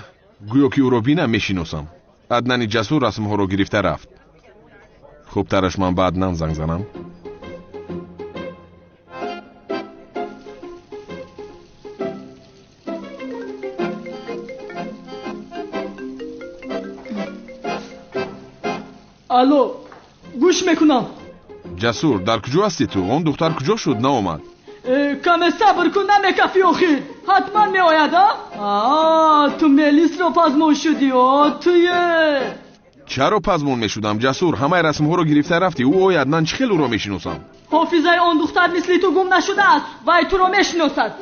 J: Гӯё ки ӯро бинам, мешиносам. Аднани Ҷасур расмҳоро гирифта рафт. Хубтараш ман ба Аднан занг занам.
K: Алло, гӯш мекунам.
J: Ҷасур, дар куҷо ҳастӣ ту? Он духтар куҷо шуд, наомад?
K: Каме сабр кун, намекафӣ охир. Ҳатман меояд, а? Ту Мелисро пазмон шудӣ, о туе.
J: Чаро пазмон мешудам, Ҷасур? Ҳамаи расмҳоро гирифта рафтӣ. Ӯ ояд, ман чӣ хел ӯро мешиносам?
K: Ҳофизаи он духтар мисли ту гум нашудааст, вай туро мешиносад.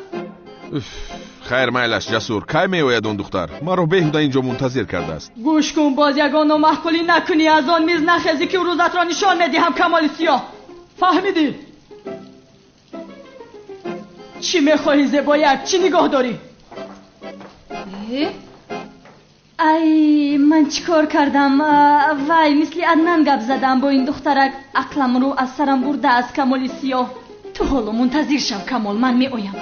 J: Хайр, майлаш, Ҷасур. Кай меояд он духтар? Маро беҳуда инҷо мунтазир кардааст.
K: Гӯш кун, боз ягон номаъқулӣ накунӣ, аз он миз нахезӣ, ки рӯзатро нишон медиҳам, Камоли Сиёҳ. Фаҳмидӣ? Чӣ мехоҳӣ, зебояк? Чӣ нигоҳ дорӣ?
O: Ай, ман чӣ кор кардам? Вай, мисли Аднан гап задам бо ин духтарак. Ақламро аз сарам бурдааст Камоли Сиёҳ. Ту ҳоло мунтазир шав, Камол, ман меоям.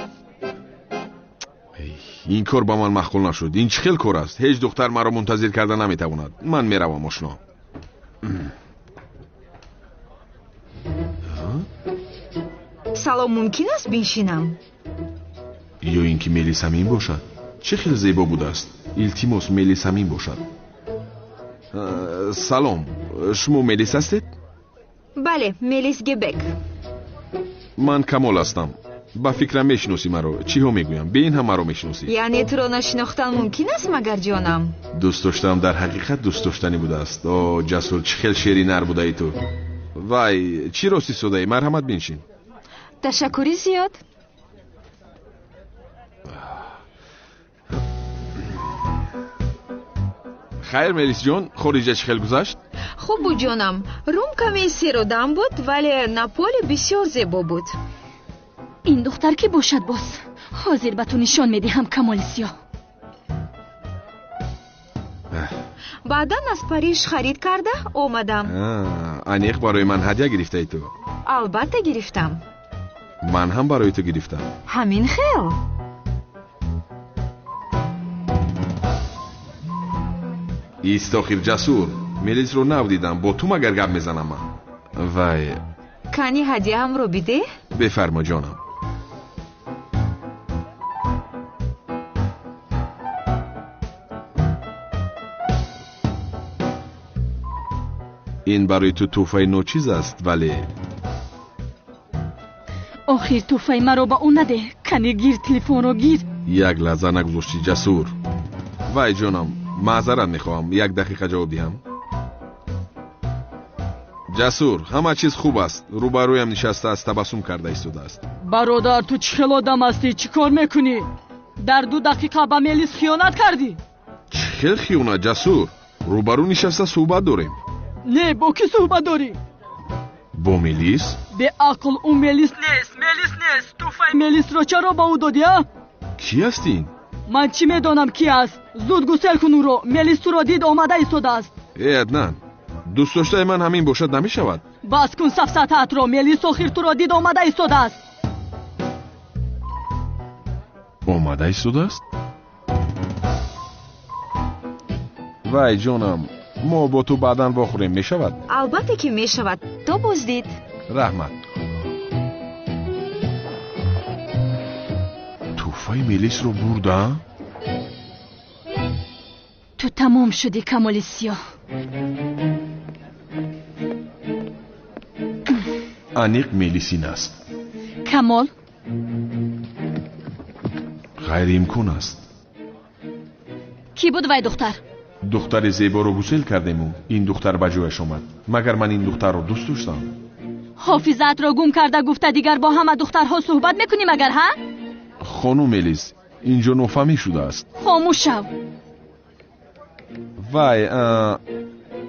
J: Ин кор ба ман маъқул нашуд. Ин чӣ хел кор аст? Ҳеҷ духтар маро мунтазир карда наметавонад. Ман меравам, ошно.
P: Салом, мумкин аст биншинам?
J: Ё ин ки Мелис ҳамин бошад? Чӣ хел зебо будааст. Илтимос, Мелис ҳамин бошад. Салом, шумо Мелис ҳастед?
P: Бале, Мелис Гебек.
J: Ман Камол ҳастам. Ба фикрам, мешиносӣ маро. Чиҳо мегӯям, бе ин ҳам маро мешиносӣ.
P: Яъне туро нашинохтан мумкин аст магар, ҷонам?
J: Дӯст доштам дар ҳақиқат дӯст доштанӣ будааст. О, Ҷасур, чӣ хел шери нар будаи ту. Вай, чӣ рости содаӣ? Марҳамат, биншин.
P: Ташаккури зиёд.
J: Хайр, Мелисҷон, хориҷа чӣ хел гузашт?
P: Хуб буд, ҷонам. Рум каме серодам буд, вале Наполи бисёр зебо буд.
O: Ин духтар кӣ бошад боз? Ҳозир ба ту нишон медиҳам, Камоли Сиёҳ.
P: Баъдан аз Париж харид карда омадам.
J: Аниқ барои ман ҳадя гирифтаи ту?
P: Албатта, гирифтам.
J: Ман ҳам барои ту гирифтам.
P: Ҳамин хел.
J: Ист охир, Ҷасур. Мелисро нав дидам. Бо ту магар гап мезанам ман? Вай.
P: Кани, ҳадияамро бидеҳ.
J: Бефармо, ҷонам. Ин барои ту тӯҳфаи ночиз аст, вале
O: Охир тӯҳфаи маро ба ӯ надеҳ. Кани, гир, телефонро гир.
J: Як лаҳза нагузоштӣ, Ҷасур. Вай, ҷонам, маъзарат мехоҳам, як дақиқа ҷавоб диҳам. Ҷасур, ҳама чиз хуб аст. Рӯбарӯям нишастааст, табассум карда истодааст.
K: Бародар, ту чӣ хел одам ҳастӣ? Чӣ кор мекунӣ? Дар 2 дақиқа ба Мелис хиёнат кардӣ?
J: Чӣ хел хиёнат, Ҷасур? Рӯбарӯ нишаста суҳбат дорем.
K: Не, бо кӣ суҳбат дорӣ?
J: Бо Мелис?
K: Беақл, ӯ Мелис нест, Мелис нест. Туҳфаи Мелисро чаро ба ӯ додӣ, а?
J: Кӣ аст ин?
K: Ман чӣ медонам кӣ аст? Зуд гусел кун ӯро. Мелис туро дид, омада истодааст.
J: Э, Аднан, дӯстдоштаи ман ҳамин бошад намешавад.
K: Бас кун сафсатаатро. Мелис охир туро дид, омада истодааст.
J: Омада истодааст? Вай ҷонам, мо бо ту баъдан вохӯрем, мешавад?
P: Албатта ки мешавад. То боздид.
J: Раҳмат. Туҳфаи Мелисро бурда?
O: Ту тамом шудӣ, Камоли Сиёҳ.
J: Аниқ Мелис ин аст.
O: Камол?
J: Ғайриимкон аст.
O: Кӣ буд вай духтар?
J: Духтари зеборо гусел кардему ин духтар ба ҷояш омад. Магар ман ин духтарро дӯст доштам?
O: Ҳофизаатро гум карда гуфта дигар бо ҳама духтарҳо суҳбат мекунӣ магар, ҳа?
J: Хонум Мелис, инҷо нофаҳмӣ шудааст.
O: Хомӯш шав.
J: Вай,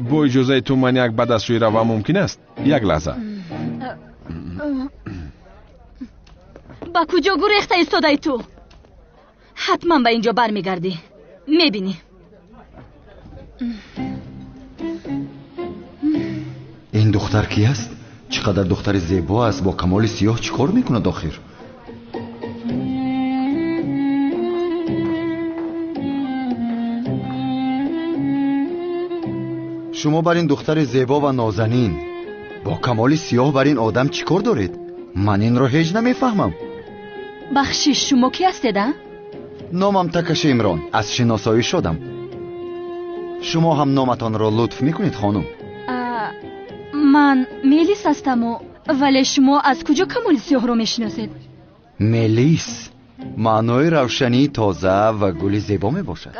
J: бо иҷозаи ту ман як ба дастшӯӣ равам мумкин аст? Як лаҳза.
O: Ба куҷо гурехта истодаи ту? Ҳатман ба инҷо бармегардӣ. Мебинӣ.
Q: Ин духтар кӣ аст? Чӣ қадар духтари зебо аст. Бо Камоли Сиёҳ чӣ кор мекунад охир? Шумо бар ин духтари зебо ва нозанин бо Камоли Сиёҳ бар ин одам чӣ кор доред? Ман инро ҳеҷ намефаҳмам.
O: Бахшиш, шумо кӣ ҳастед, а?
Q: Номам Такаши Имрон. Аз шиносоӣ шудам. Шумо ҳам номатонро лутф мекунед, хонум?
O: Ман Мелис ҳастаму, вале шумо аз куҷо Камоли Сиёҳро мешиносед?
Q: Мелис маънои равшании тоза ва гули зебо мебошад.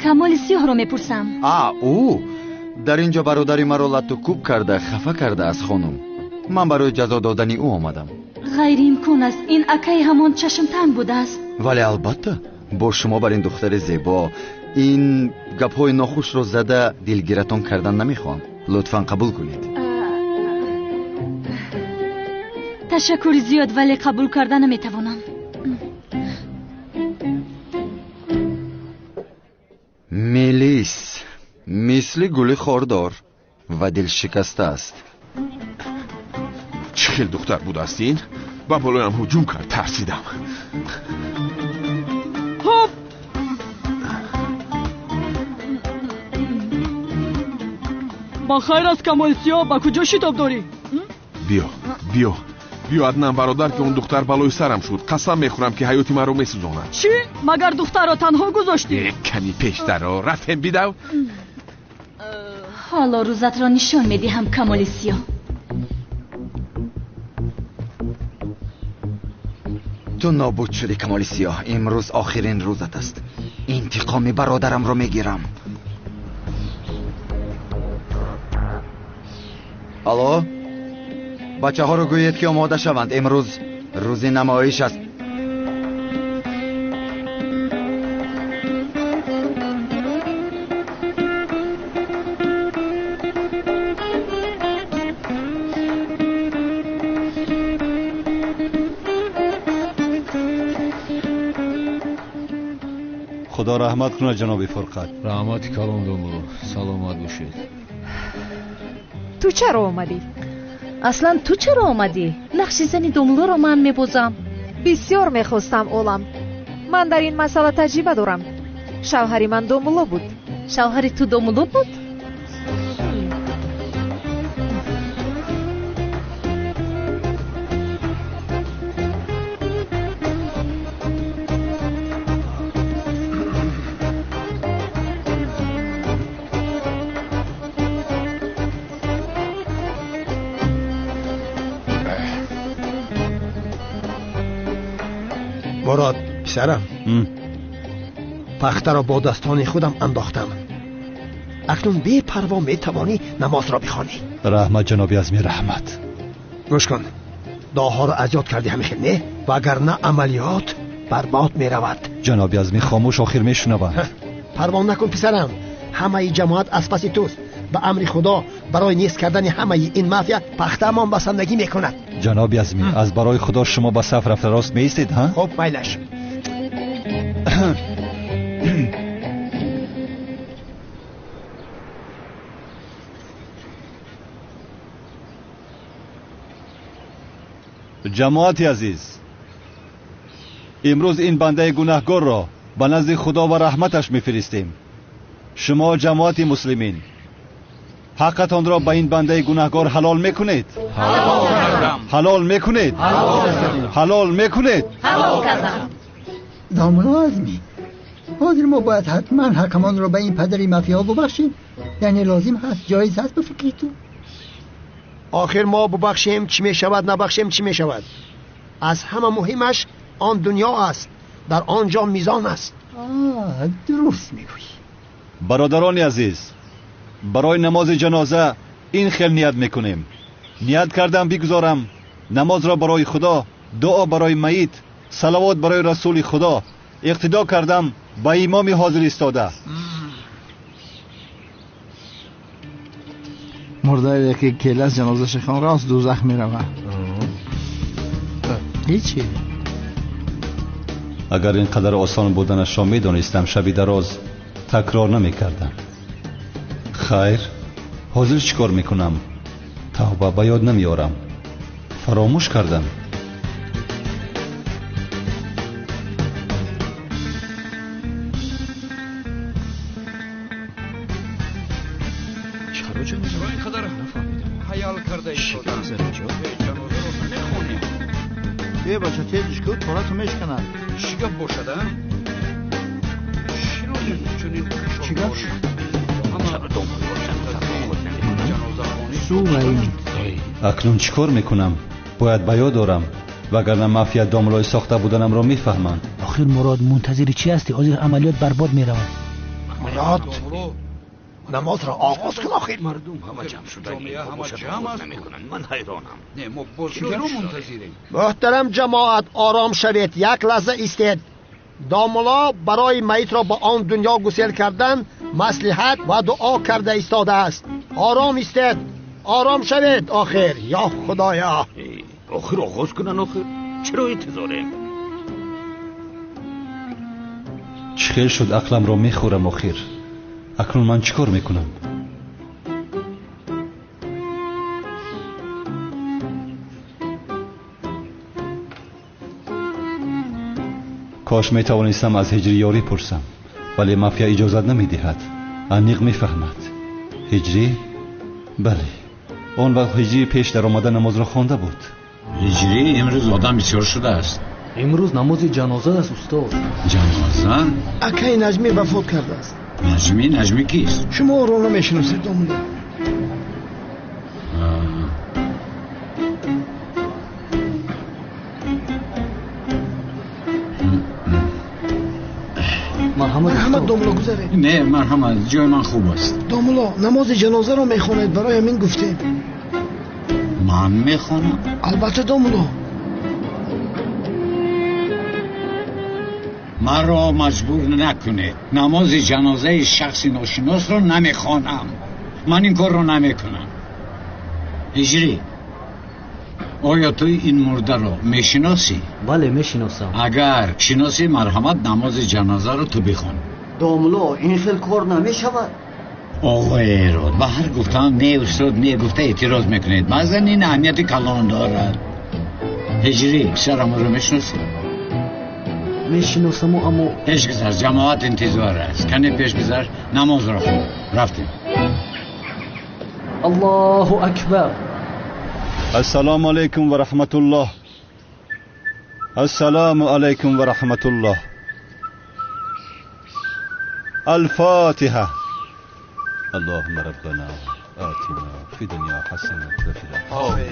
O: Камоли Сиёҳро мепурсам.
Q: А, ӯ дар инҷо бародари маро латту кӯб карда, хафа кардааст, хонум. Ман барои ҷазо додани ӯ омадам.
O: Ғайриимкон аст. Ин акаи ҳамон чашмтанг будааст.
Q: Вале албатта бо шумо бар ин духтари зебо ин гапҳои нохушро зада дилгиратон кардан намехоҳам. Лутфан қабул кунед.
O: Ташаккури зиёд, вале қабул карда наметавонам.
Q: Мелис мисли гули хордор ва дилшикаста аст.
J: Чӣ хел духтар будааст ин? Ба болоям ҳуҷум кард, тарсидам.
K: Хоп! Ба хайр аст, Камоли Сиёҳ, ба куҷо шитоб дорӣ?
J: Биё, биё, биё, Аднан бародар, ки он духтар балои сарам шуд. Қасам мехӯрам, ки ҳаёти маро месӯзонад.
K: Чӣ? Магар духтарро танҳо гузоштӣ?
J: Ками пештаро рафтем, бидав.
O: Ҳоло рӯзатро нишон медиҳам, Камоли Сиёҳ.
Q: Ту нобуд шудӣ, Камоли Сиёҳ. Имрӯз охирин рӯзат аст. Интиқоми бародарамро мегирам. Алло, бачаҳоро гӯед, ки омода шаванд. Имрӯз рӯзи намоиш аст.
A: Худо раҳмат кунад, ҷаноби Фурқат.
R: Раҳмати калон, домулло. Саломат бошед.
D: Ту чаро омадӣ?
F: Аслан ту чаро омадӣ? Нақши зани домуллоро ман мебозам.
D: Бисёр мехостам, олам. Ман дар ин масъала таҷриба дорам. Шавҳари ман домулло буд.
F: Шавҳари ту домулло буд?
S: Мурод, писарам, пахтаро бо дастони худам андохтам. Акнун бепарво метавонӣ намозро бихонӣ.
A: Раҳмат, ҷаноби Азмӣ, раҳмат.
S: Гӯш кун, дуоҳоро аз ёд кардӣ ҳамин хел, не? Вагарна амалиёт барбод меравад.
A: Ҷаноби Азмӣ, хомӯш, охир мешунаванд.
S: Парво накун писарам, ҳамаи ҷамоат аз паси туст. Ба амри Худо барои нест кардани ҳамаи ин мафия пахтаамон басандагӣ мекунад.
A: Ҷаноби Азмӣ, аз барои Худо шумо ба саф рафта рост меистед, ҳа?
S: Хуб, майлаш.
A: Ҷамоати азиз, имрӯз ин бандаи гунаҳгорро ба назди Худо ва раҳматаш мефиристем. Шумо ҷамоати муслимин ҳаққатонро ба ин бандаи гунаҳгор ҳалол мекунед? Ҳалол мекунед? Ҳалол мекунед?
I: Ҳалол кардам.
T: Домулло Азмӣ, ҳозир мо бояд ҳатман ҳакамонро ба ин падари мафия бубахшем? Яъне лозим ҳаст, ҷоиз ҳаст ба фикри ту?
S: Охир мо бубахшем чӣ мешавад, набахшем чӣ мешавад? Аз ҳама муҳимаш он дунё аст, дар он ҷо мизон аст.
T: Дуруст мегӯӣ.
A: Бародарони азиз, барои намози ҷаноза ин хел ният мекунем. Ният кардам бигузорам намозро барои Худо, дуо барои майит, салавот барои расули Худо. Иқтидо кардам ба имоми ҳозир истода.
B: Мурдае ки келас ҷанозаша хон рост дӯзах меравад. Ҳечи.
A: Агар ин қадар осон буданашро медонистам, шаби дароз такрор намекардам. Хайр, ҳозир чӣ кор мекунам? Тавба, ба ёд намеорам. Фаромӯш кардам.
B: Е бача, тезиш ку, торату мешканад.
U: Чӣ гап бошад, а?
B: Чӣ гап?
A: Акнун чӣ кор мекунам? Бояд ба ёд орам, вагарна мафия домлои сохта буданамро мефаҳманд.
N: Охир Мурод, мунтазири чӣ ҳастӣ? Ҳозир амалиёт барбод меравад.
S: Мурод, намозро оғоз кун. Охир
U: мардум ҳама ҷамъ шуданд, намекунанд. Ман ҳайронам. Не, мо боз чиро мунтазирем?
S: Муҳтарам ҷамоат, ором шавед, як лаҳза истед. Домулло барои майитро ба он дунё гусел кардан маслиҳат ва дуо карда истодааст. Ором истед, ором шавед. Охир, ё Худоё,
U: охир оғоз кунанд. Охир чаро интизорем?
A: Чӣ хел шуд ақламро мехӯрам. Охир акнун ман чӣ кор мекунам? Кош метавонистам аз ҳиҷрӣ ёрӣ пурсам, вале мафия иҷозат намедиҳад. Аниқ мефаҳмад. Ҳиҷрӣ? Бале, он вақт ҳиҷрӣ пеш даромада намозро хонда буд.
V: Ҳиҷрӣ, имрӯз одам бисёр шудааст.
C: Имрӯз намози ҷаноза аст, устод.
V: Ҷаноза?
S: Акаи Наҷмӣ вафот кардааст.
V: Наҷмӣ? Наҷмӣ кист?
B: Шумо ӯро намешиносед, домулло.
S: Марҳамат, домулло, гузаред.
V: Не, марҳамат, ҷои ман хуб аст.
B: Домулло, намози ҷанозаро мехонед, барои ҳамин гуфтем.
V: Ман мехонам?
B: Албатта, домулло.
V: Маро маҷбур накунед. Намози ҷанозаи шахси ношиносро намехонам. Ман ин корро намекунам. Ҳиҷрӣ, оё ту ин мурдаро мешиносӣ?
C: Бале, мешиносам.
V: Агар шиносӣ, марҳамат, намози ҷанозаро ту бихон.
W: Домулло, ин хел кор намешавад.
V: Оғои Эрод, ба ҳар гуфтаам не, устод, не гуфта эътироз мекунед. Баъзан ин аҳамияти калон дорад. Ҳиҷрӣ, писарамро мешиносӣ?
C: Мешиносаму, аммо
V: пеш гузар, ҷамоат интизор аст. Кане пеш гузар, намозро хон. Рафтем.
C: Аллоҳу акбар.
A: Ассалому алайкум ва раҳматуллоҳ. Ассалому алайкум ва раҳматуллоҳ. Алфотиҳа. Аллоҳумма роббана атина фи дунё ҳасана ва фил охирати.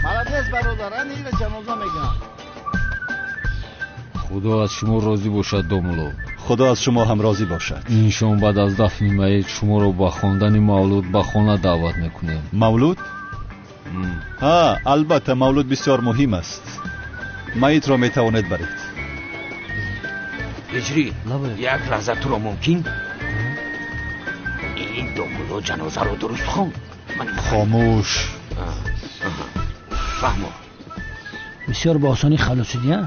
B: Молодец, бародаран, ира ҷаноза мегӯям.
R: Худо аз шумо розӣ бошад, домулло.
A: Худо аз шумо ҳам розӣ бошад.
R: Ин шом баъд аз дафни майит шуморо ба хондани мавлуд ба хона даъват мекунем.
A: Мавлуд? Ҳа, албатта мавлуд бисёр муҳим аст. Майитро метавонед баред.
U: Ҳиҷрӣ, як лаҳза туро мумкин? Ин домулло ҷанозаро дуруст хонд.
A: Хомӯш.
U: Фаҳмо.
N: Бисёр ба осонӣ халос шудӣ, а?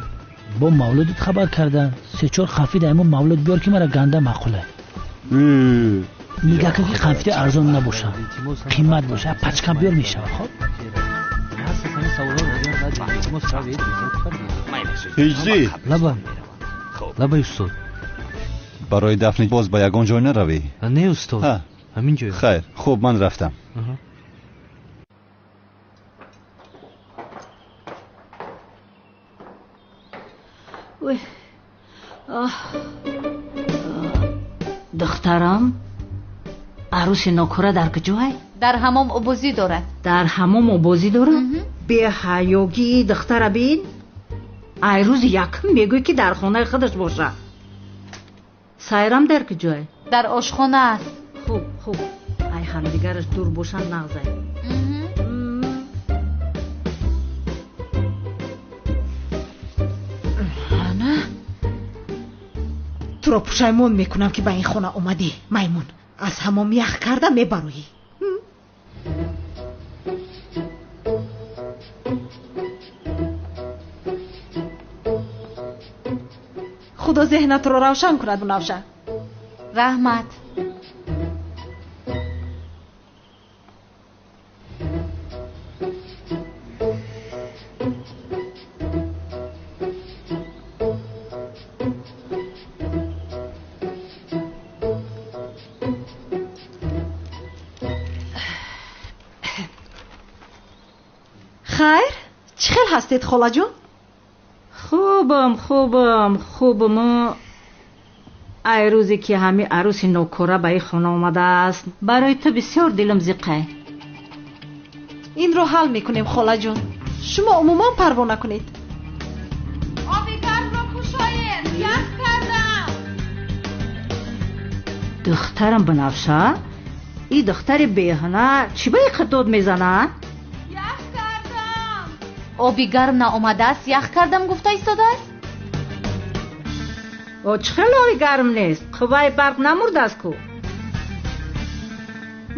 N: Бо мавлудат хабар кардан. Се-чор қанфи дар ҳамон мавлуд биёр, ки мара ганда маъқула. Нигаҳ кун, ки қанфити арзон набошад, қимат бошад. Пачка биёр мешавад, хоб?
A: Ҳиҷрӣ.
C: Лаба. Лабай устод.
A: Барои дафни боз ба ягон ҷой наравӣ?
C: Не, устод. Ҳамин ҷой.
A: Хайр, хуб, ман рафтам.
E: Духтарам, арӯси нокора дар куҷой?
F: Дар ҳамом обозӣ дорад.
E: Дар ҳамом обозӣ дорад? Беҳаёгии духтара бин. Ай рӯзи якум мегӯй, ки дар хонаи худаш бошад. Сайрам дар куҷой?
F: Дар ошхона аст.
E: Хуб, хуб, ай ҳамдигараш дур бошанд нағзай.
D: Ана, туро пушаймон мекунам, ки ба ин хона омадӣ. Маймун, аз ҳамом ях карда мебароӣ. Худо зеҳнатро равшан кунад, Мунавша.
F: Раҳмат.
D: Хайр, чӣ хел ҳастед, холаҷон?
E: Хубам, хубам, хубам. Ай рӯзе ки ҳами арӯси нокора ба ин хона омадааст, барои ту бисёр дилам зиқай.
D: Инро ҳал мекунем, холаҷон. Шумо умуман парво накунед.
P: Оби гармро кушоед, ях кардам.
E: Духтарам Банафша, ин духтари беҳунар чӣ ба ин қад дод мезанад?
P: Ях кардам.
F: Оби гарм наомадааст, ях кардам гуфта истодааст?
E: О, чӣ хел оби гарм нест? Қувваи барқ намурдааст ку?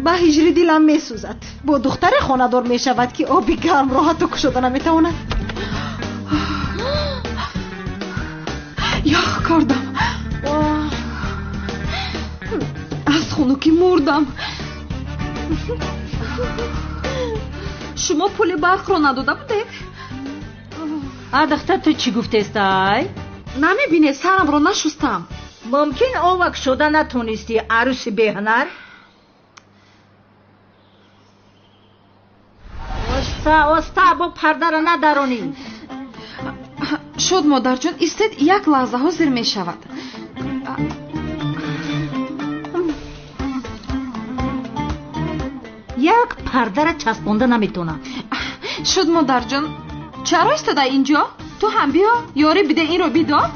D: Ба ҳиҷри дилам месӯзад. Бо духтаре хонадор мешавад, ки оби гармро ҳатто кушода наметавонад.
G: Ях кардам. Аз хунукӣ мурдам. Шумо пули барқро надода будед?
E: А духтар, ту чӣ гуфтестай?
G: Намебинед, сарамро нашустам.
E: Мумкин ова кушода натонистӣ, арӯси беҳунар? Оста, оста, бо пардара надаронӣ.
G: Шуд, модарҷон, истед, як лаҳза, ҳозир мешавад.
E: Як пардара часпонда наметонам.
G: Шуд, модарҷон, чаро истода инҷо? Ту ҳам биё, ёрӣ биде, инро бидор.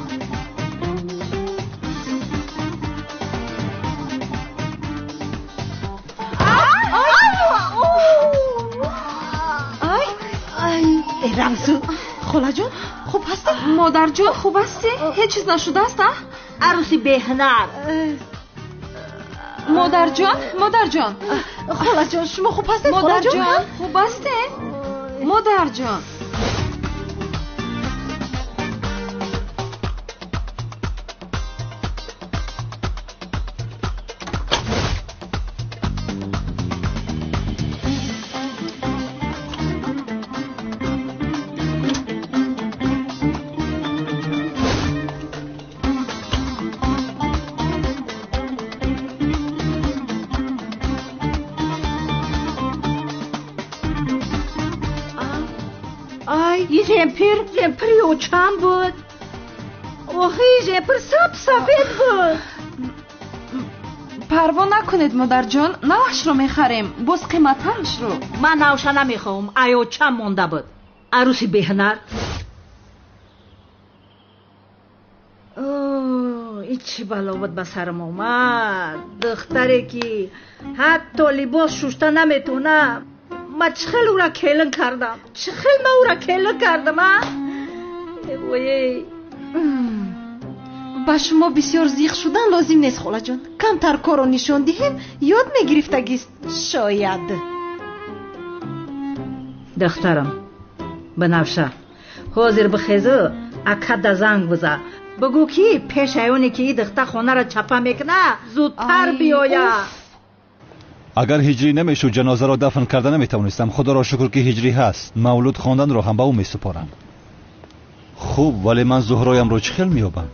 D: Рамзу, холаҷон, хуб ҳастед?
G: Модарҷон, хуб ҳастӣ? Ҳеҷ чиз нашудааст, а?
E: Арӯси беҳунар.
G: Модарҷон, модарҷон.
D: Холаҷон, шумо хуб ҳастед?
G: Модарҷон, хуб ҳастед? Модарҷон.
E: Жемпир, жемпири очам буд. Охи, жемпир саб сафед буд.
G: Парво накунед, модарҷон, навашро мехарем, боз қиматтарашро.
E: Ман навша намехоҳам, ай очам монда буд. Арӯси беҳунар. Ин чӣ бало буд ба сарам омад? Духтаре ки ҳатто либос шушта наметавонад, Ман чӣ хел ӯра келин кардам? Чӣ хел ман ӯра келин кардам, а? Эй!
D: Ба шумо бисёр зиқ шудан лозим нест, холаҷон. Камтар корро нишон диҳем, ёд мегирифтагист, шояд.
E: Духтарам, Банафша, ҳозир бихезу акада занг биза. Бигӯ ки пеш аёне ки и духта хонаро чапа мекуна, зудтар биёя.
A: Агар ҳиҷрӣ намешуд, ҷанозаро дафн карда наметавонистам. Худоро шукр ки ҳиҷрӣ ҳаст. Мавлуд хонданро ҳам ба ӯ месупорам. Хуб, вале ман Зуҳроямро чӣ хел меёбам?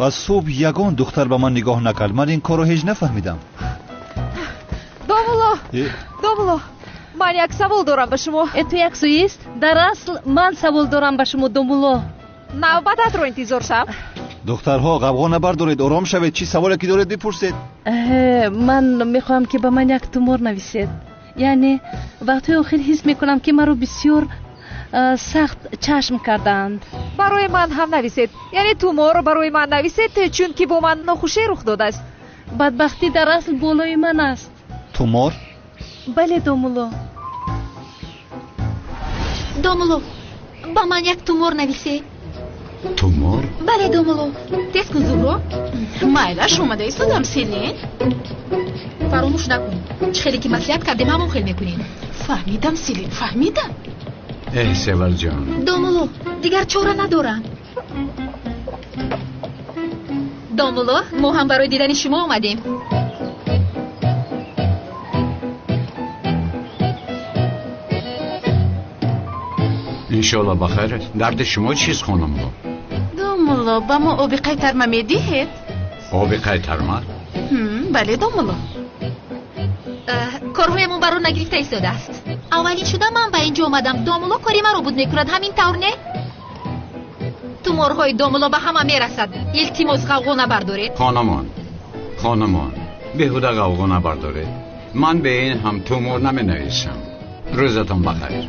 A: Аз субҳ ягон духтар ба ман нигоҳ накард. Ман ин корро ҳеҷ нафаҳмидам.
P: Домулло, домулло, ман як савол дорам ба шумо.
F: Ту як суист? Дар асл ман савол дорам ба шумо, домулло.
P: Навбататро интизор шав.
A: Духтарҳо, ғавғо набардоред, ором шавед. Чӣ саволе ки доред бипурсед.
F: Ман мехоҳам ки ба ман як тумор нависед. Яъне вақтҳои охир ҳис мекунам ки маро бисёр сахт чашм кардаанд.
P: Барои ман ҳам нависед. Яъне туморро барои ман нависед, чунки бо ман нохушӣ рух додааст.
F: Бадбахтӣ дар асл болои ман аст.
A: Тумор?
F: Бале, домулло.
H: Домулло, ба ман як тумор нависед.
V: Тумор?
H: Бале, домулло. Тез кун, Зуҳро.
L: Майлаш, омада истодам, Селин. Фаромӯш накун.
H: Чӣ хеле ки маслиҳат кардем, ҳамон хел мекунем.
L: Фаҳмидам, Селин, фаҳмидам.
V: Эҳ, Севалҷон.
H: Домулло, дигар чора надорам. Домулло, мо ҳам барои дидани шумо омадем.
V: Иншоалло ба хайр аст. Дарди шумо чист, хонумҳо?
L: Домулло, ба мо оби қайтарма медиҳед?
V: Оби қайтарма?
L: Бале, домулло.
H: Корҳоямон баро нагирифта истодааст. Аввалин шуда ман ба инҷо омадам. Домулло кори маро буд мекунад, ҳамин тавр не? Туморҳои домулло ба ҳама мерасад. Илтимос, ғавғо набардоред.
V: Хонумон, хонумон, беҳуда ғавғо набардоред. Ман бе ин ҳам тумор наменависам. Рӯзатон бахайр.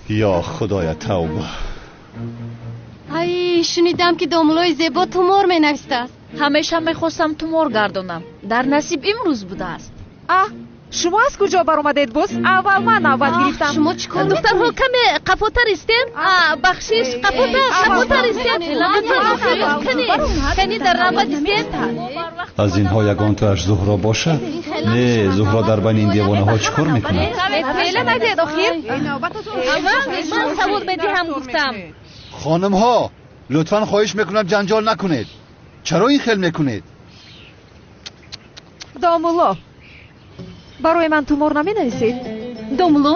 A: Ё худоя, тавба.
M: Ай, шунидам ки домуллои зебо тумор менавистааст.
X: Ҳамеша мехостам тумор гардонам. Дар насиб имрӯз будааст.
P: А, шумо аз куҷо баромадед боз? Аввал ман навбат гирифтам.
M: Шумо чӣ кор?
F: Духтарҳо, каме қафотар истем. Бахшиш, қафотар, қафотар истем. Кани дар навбат истем.
A: Аз инҳо ягонтоаш Зуҳро бошад? Не, Зуҳро дар байни ин девонаҳо чӣ кор мекунад?
P: Феъла надиҳед охир.
F: Ман савол медиҳам, гуфтам.
A: Хонумҳо, лутфан хоҳиш мекунам ҷанҷол накунед. Чаро ин хел мекунед?
P: Домулло, барои ман тумор наменависед?
F: Домулло,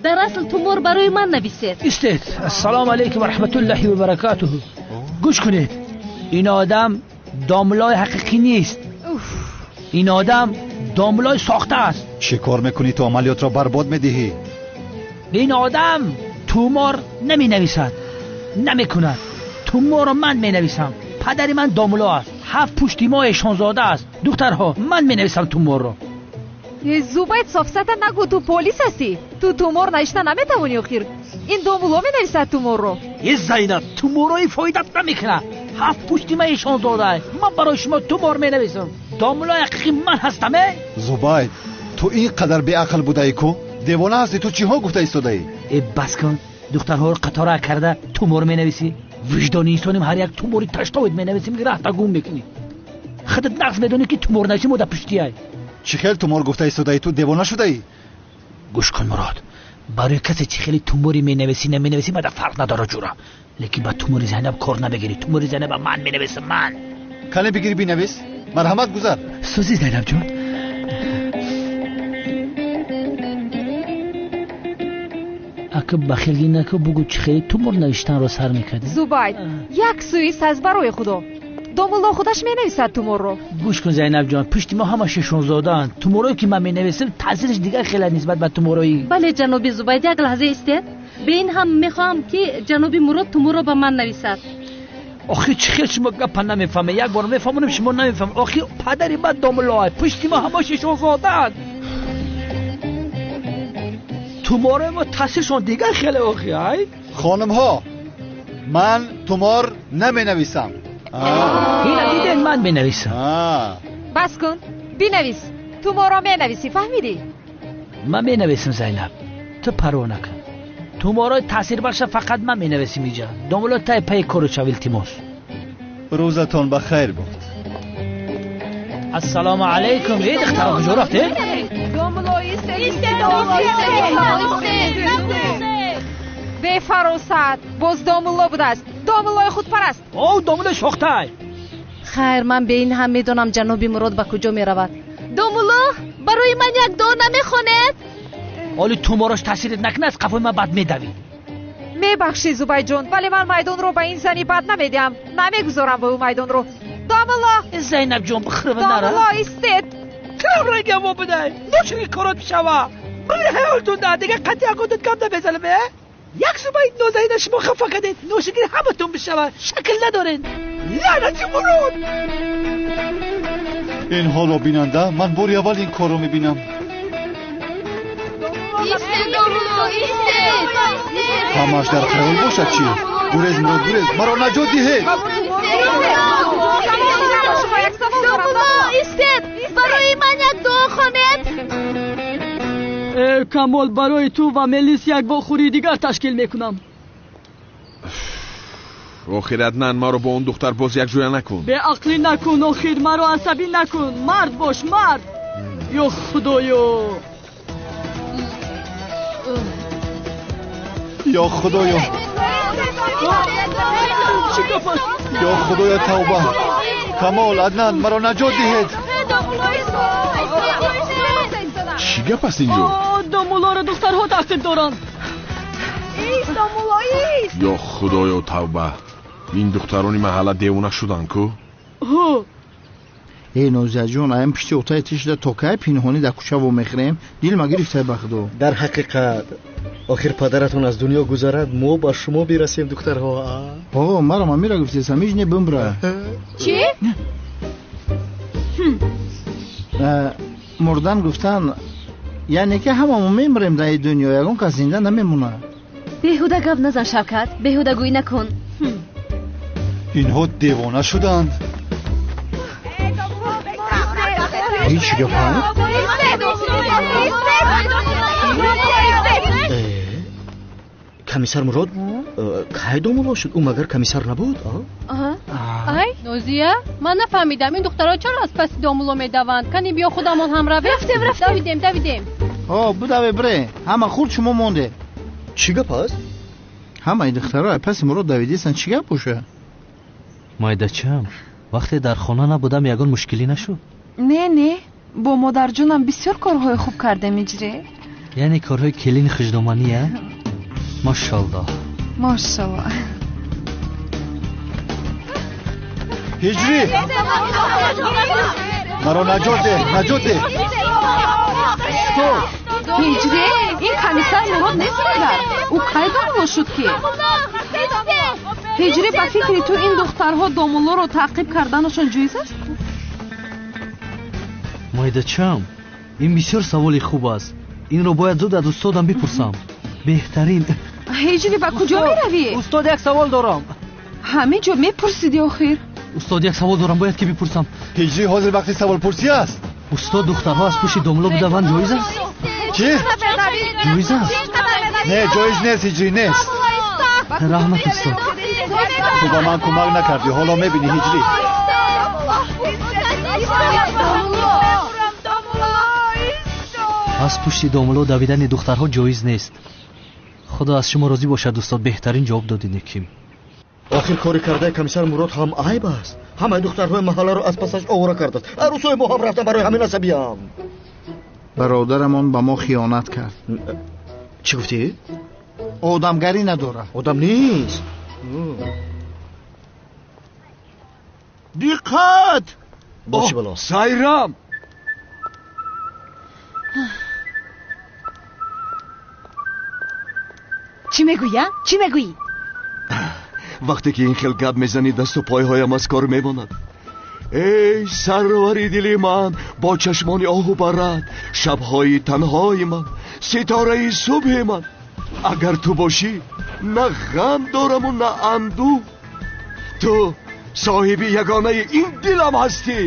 F: дар асл тумор барои ман нависед.
N: Истед. Ассалому алайкум ва раҳматуллоҳи ва баракатуҳу. Гӯш кунед, ин одам домуллои ҳақиқӣ нест. Ин одам домуллои сохта аст.
A: Чӣ кор мекунӣ? Ту амалиётро барбод медиҳӣ.
N: Ин одам тумор наменависад, намекунад. Туморро ман менависам. Падари ман домулло аст. Ҳафт пушти мо эшонзода аст. Духтарҳо, ман менависам туморро.
P: Зубайд, софсата нагӯ, ту полис ҳастӣ. Ту тумор навишта наметавонӣ охир. Ин домулло менависад туморро.
N: Э, Зайнаб, туморҳои фоидат намекунад. Ҳафт пушти ман эшонзода. Ман барои шумо тумор менависам. Домуллои ҳақиқӣ ман ҳастам, э?
A: Зубайд, ту ин қадар беақл будаӣ ку? Девона ҳастӣ, ту чиҳо гуфта истодаӣ?
N: Э, бас кун. Духтарҳоро қатора карда тумор менависӣ. Виҷдони инсоним ҳар як тумори таштовид менависим, ки раҳта гум мекунӣ. Худат нағз медонӣ ки тумор нависӣ мо дар пуштиай.
A: Чӣ хел тумор гуфта истодаӣ? Ту девона шудаӣ?
N: Гӯш кун, Мурод, барои касе чӣ хеле тумори менависӣ наменависӣ мада фарқ надорад, ҷура. Лекин ба тумори Зайнаб кор намегирӣ. Тумори Зайнаба ман менависам, ман.
A: Кане бигирӣ бинавис. Марҳамат, гузар.
N: Сӯзи Зайнаб ҷон. Ака, бахилгӣ наку, бугӯ чӣ хеле тумор навиштанро сар мекардӣ?
P: Зубайд, як суист аст барои худо. Домулло худаш менависад туморро.
N: Гӯш кун, Зайнаб ҷон, пушти мо ҳама шешонзодаанд. Туморое ки ман менависам таъсираш дигар хеле нисбат ба туморои.
F: Бале, ҷаноби Зубайд, як лаҳза истед. Бе ин ҳам мехоҳам ки ҷаноби Мурод туморро ба ман нависад.
N: Охир чӣ хел шумо гапа намефаҳмед? Як бор мефаҳмонем, шумо намефаҳмед. Охир падари ман домуллоа, пушти мо ҳама шешонзодаанд. Туморои мо таъсиршон дигар хеле охи, ай.
A: Хонумҳо, ман тумор наменависам.
N: Ина дидед, ман менависам.
P: Бас кун, бинавис. Туморро менависӣ, фаҳмидӣ?
N: Ман менависам, Зайнаб, ту парво накун. Туморҳои таъсирбахша фақат ман менависим иҷа. Домулло, тай пайи кору шав, илтимос.
A: Рӯзатон ба хайр буд.
N: Ассалому алайкум. Эй, духтаро, куҷо рафтед?
P: Бефаросат, боз домулло будааст, домуллои худпараст.
N: О, домуллои шохтай.
F: Хайр, ман бе ин ҳам медонам ҷаноби Мурод ба куҷо меравад.
H: Домулло, барои ман як дуо намехонед?
N: Оли туморош таъсирит накунад, аз қафои ман бад медавӣ.
P: Мебахшӣ, Зубайҷон, вале ман майдонро ба ин зани бад намедиҳам. Намегузорам ба ӯ майдонро. Домулло!
N: Зайнабҷон, бихӯрва нара.
P: Домулло, истед!
N: Кирам рангамо бидай, ношуки корот бишава. Бибир ҳаёлтун да, дигар қатъи ягонтон гап намезанам, э? Як зубаи нозанина шумо хафа кардед, ношукри ҳаматон бишава, шакл надоред. Лаънати Мурод!
A: Ин ҳоло бинанда, ман бори аввал ин корро мебинам. Ҳамааш дар хаёл бошад чӣ? Гурез, Мурод, гурез, маро наҷот диҳед!
H: Домулло, истед! Барои ман як дуо хонед!
J: Э, Камол, барои ту ва Мелис як вохӯрии дигар ташкил мекунам.
K: Охир, Аднан, маро бо он духтар боз якҷоя накун.
J: Беақлӣ накун, охир, маро асабӣ накун. Мард бош, мард. Ё Худоё!
A: Ё Худоё!
J: Чӣ гап аст?
A: Ё Худоё, тавба! Камол, Аднан, маро наҷот диҳед!
K: Чӣ гап аст инҷо?
J: Домуллоро духтарҳо таъқиб доранд.
K: Ё Худоё, тавба! Ин духтарони маҳалла девона шуданд ку?
B: Эй, Нозияҷон, аям пишти отаи тишда то кай пинҳонӣ дар кӯча вомехӯрем? Дилма гирифтай ба Худо.
W: Дар ҳақиқат, охир падаратон аз дунё гузарад, мо ба шумо бирасем, духтарҳо.
B: О, маро мамира гуфтед, самиж не бимбра.
M: Чӣ?
B: Мурдан гуфтан, яъне ки ҳамамо мемирем дар ин дунё, ягон кас зинда намемонад.
M: Беҳуда гап назан, Шавкат, беҳудагӯӣ накун.
A: Инҳо девона шуданд.
B: Ҳеҷ гапа?
W: Комиссар Мурод кай домулло шуд? Ӯ магар комиссар набуд?
M: Ай, Нозия, ман нафаҳмидам, ин духтарҳо чаро аз паси домулло медаванд? Кани биё худамон ҳам равем. Рафтем, рафтем. Давидем, давидем.
B: О, будаве бре, ҳама хурд шумо монде.
W: Чӣ гап аст?
B: Ҳамаи духтарҳо аз паси Мурод давидистанд, чӣ гап боша?
C: Майдачам, вақте дар хона набудам ягон мушкилӣ нашуд?
G: Не, не, бо модарҷонам бисёр корҳои хуб кардем, иҷре.
C: Яъне корҳои келини хуждоманӣ, а? Машаллоҳ.
G: Машаллоҳ.
A: Ҳиҷрӣ! Маро наҷот деҳ, наҷот деҳ!
G: Ҳиҷрӣ, ин комиссар Мурод нест магар? Ӯ кай домулло шуд ки? Ҳиҷрӣ, ба фикри ту ин духтарҳо домуллоро таъқиб карданашон ҷоиз аст?
C: Майдачам, ин бисёр саволи хуб аст. Инро бояд зуд аз устодам бипурсам. Беҳтарин.
G: Ҳиҷрӣ, ба куҷо меравӣ?
C: Устод, як савол дорам.
G: Ҳамин ҷо мепурсидӣ охир.
C: Устод, як савол дорам, бояд ки бипурсам.
A: Ҳиҷрӣ, ҳозир вақти саволпурсӣ аст.
C: Устод, духтарҳо аз пушти домулло бидаванд ҷоиз аст?
A: Чӣ?
C: Ҷоиз аст?
A: Не, ҷоиз нест, ҳиҷрӣ, нест.
C: Раҳмат, устод.
A: Ту ба ман кӯмак накардӣ, ҳоло мебинӣ, ҳиҷрӣ.
C: Аз пушти домулло давидани духтарҳо ҷоиз нест. Худо аз шумо розӣ бошад, устод, беҳтарин ҷавоб додед, неким.
W: Охир кори кардаи комиссар Мурод ҳам айб аст. Ҳамаи духтарҳои маҳалларо аз пасаш овора кардааст. Арӯсҳои мо ҳам рафтан барои ҳамин асабиям.
B: Бародарамон ба мо хиёнат кард.
W: Чӣ гуфтӣ?
B: Одамгарӣ надорад.
W: Одам нест.
U: Диққат!
W: Боз чӣ бало?
U: Сайрам!
L: Чӣ мегӯӣ, а? Чӣ мегӯӣ?
O: Вақте ки ин хел гап мезанӣ, дасту пойҳоям аз кор мемонад. Эй сарвари дили ман, бо чашмони оҳу барад, шабҳои танҳои ман, ситораи субҳи ман. Агар ту бошӣ, на ғам дораму на андӯ. Ту соҳиби ягонаи ин дилам ҳастӣ.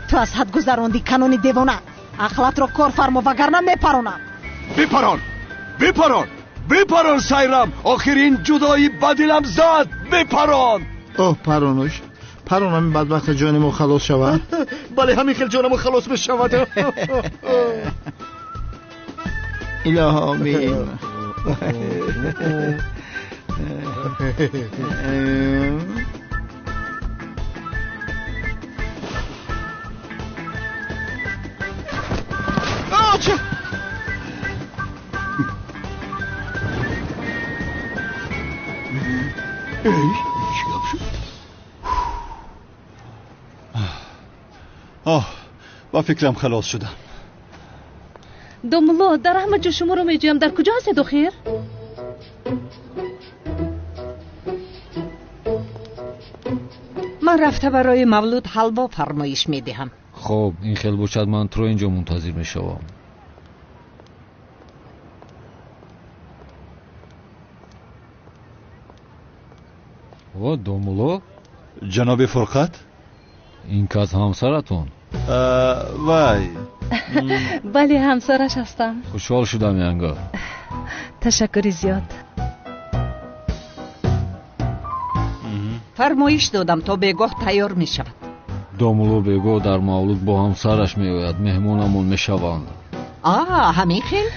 D: Ту аз ҳад гузарондӣ, канони девона. Ақлатро кор фармо, вагарна мепаронам.
O: Бипарон, бипарон, бипарон, Сайрам. Охир ин ҷудоӣ ба дилам зад. Бипарон.
B: Оҳ, паронуш, парон, ҳамин бадбахта ҷони мо халос шавад.
W: Бале, ҳамин хел ҷонамо халос мешавад.
B: Илоҳо омин.
O: Чӣ гап шуд?
A: Оҳ, ба фикрам халос шудам.
F: Домулло, дар ҳама ҷо шуморо меҷӯям. Дар куҷо ҳастед охир?
E: Ман рафта барои мавлуд ҳалво фармоиш медиҳам.
R: Хоб, ин хел бошад, ман туро инҷо мунтазир мешавам. О, домулло?
A: Ҷаноби Фурқат?
R: Ин кас ҳамсаратон?
A: Вай.
F: Бале, ҳамсараш ҳастам.
R: Хушҳол шудам, янга.
F: Ташаккури зиёд.
E: Фармоиш додам, то бегоҳ тайёр мешавад.
R: Домулло бегоҳ дар мавлуд бо ҳамсараш меояд, меҳмонамон мешаванд.
E: А, ҳамин хел?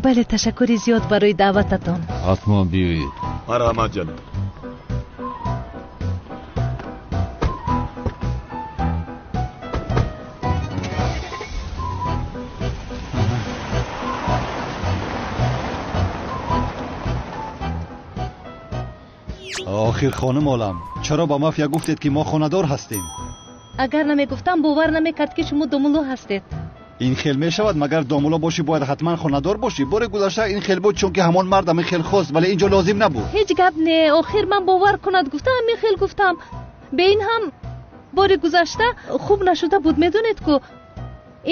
F: Бале, ташаккури зиёд барои даъвататон.
R: Ҳатман биёед.
O: Марҳамат, ҷаноб.
A: Охир хонум олам, чаро ба мафия гуфтед, ки мо хонадор ҳастем?
F: Агар намегуфтам, бовар намекард, ки шумо домулло ҳастед.
A: Ин хел мешавад, магар домулло бошӣ бояд ҳатман хонадор бошӣ? Бори гузашта ин хел буд, чунки ҳамон мард ҳамин хел хост, вале инҷо лозим набуд.
F: Ҳеҷ гап не, охир ман бовар кунад гуфтам, ҳамин хел гуфтам. Бе ин ҳам бори гузашта хуб нашуда буд, медонед ку.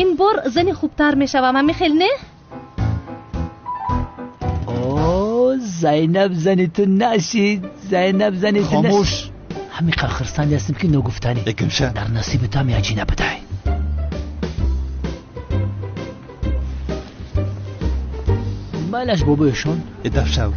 F: Ин бор зани хубтар мешавам, ҳамин хел не?
N: Зайнаб зани ту нашид, Зайнаб зани ту.
A: Хомӯш.
N: Ҳамин қадр хурсанде ҳастем, ки ногуфтанӣ.
A: Экимша.
N: Дар насиби ту ҳам яҷина будай. Майлаш, бобоёшон.
A: Дафшав.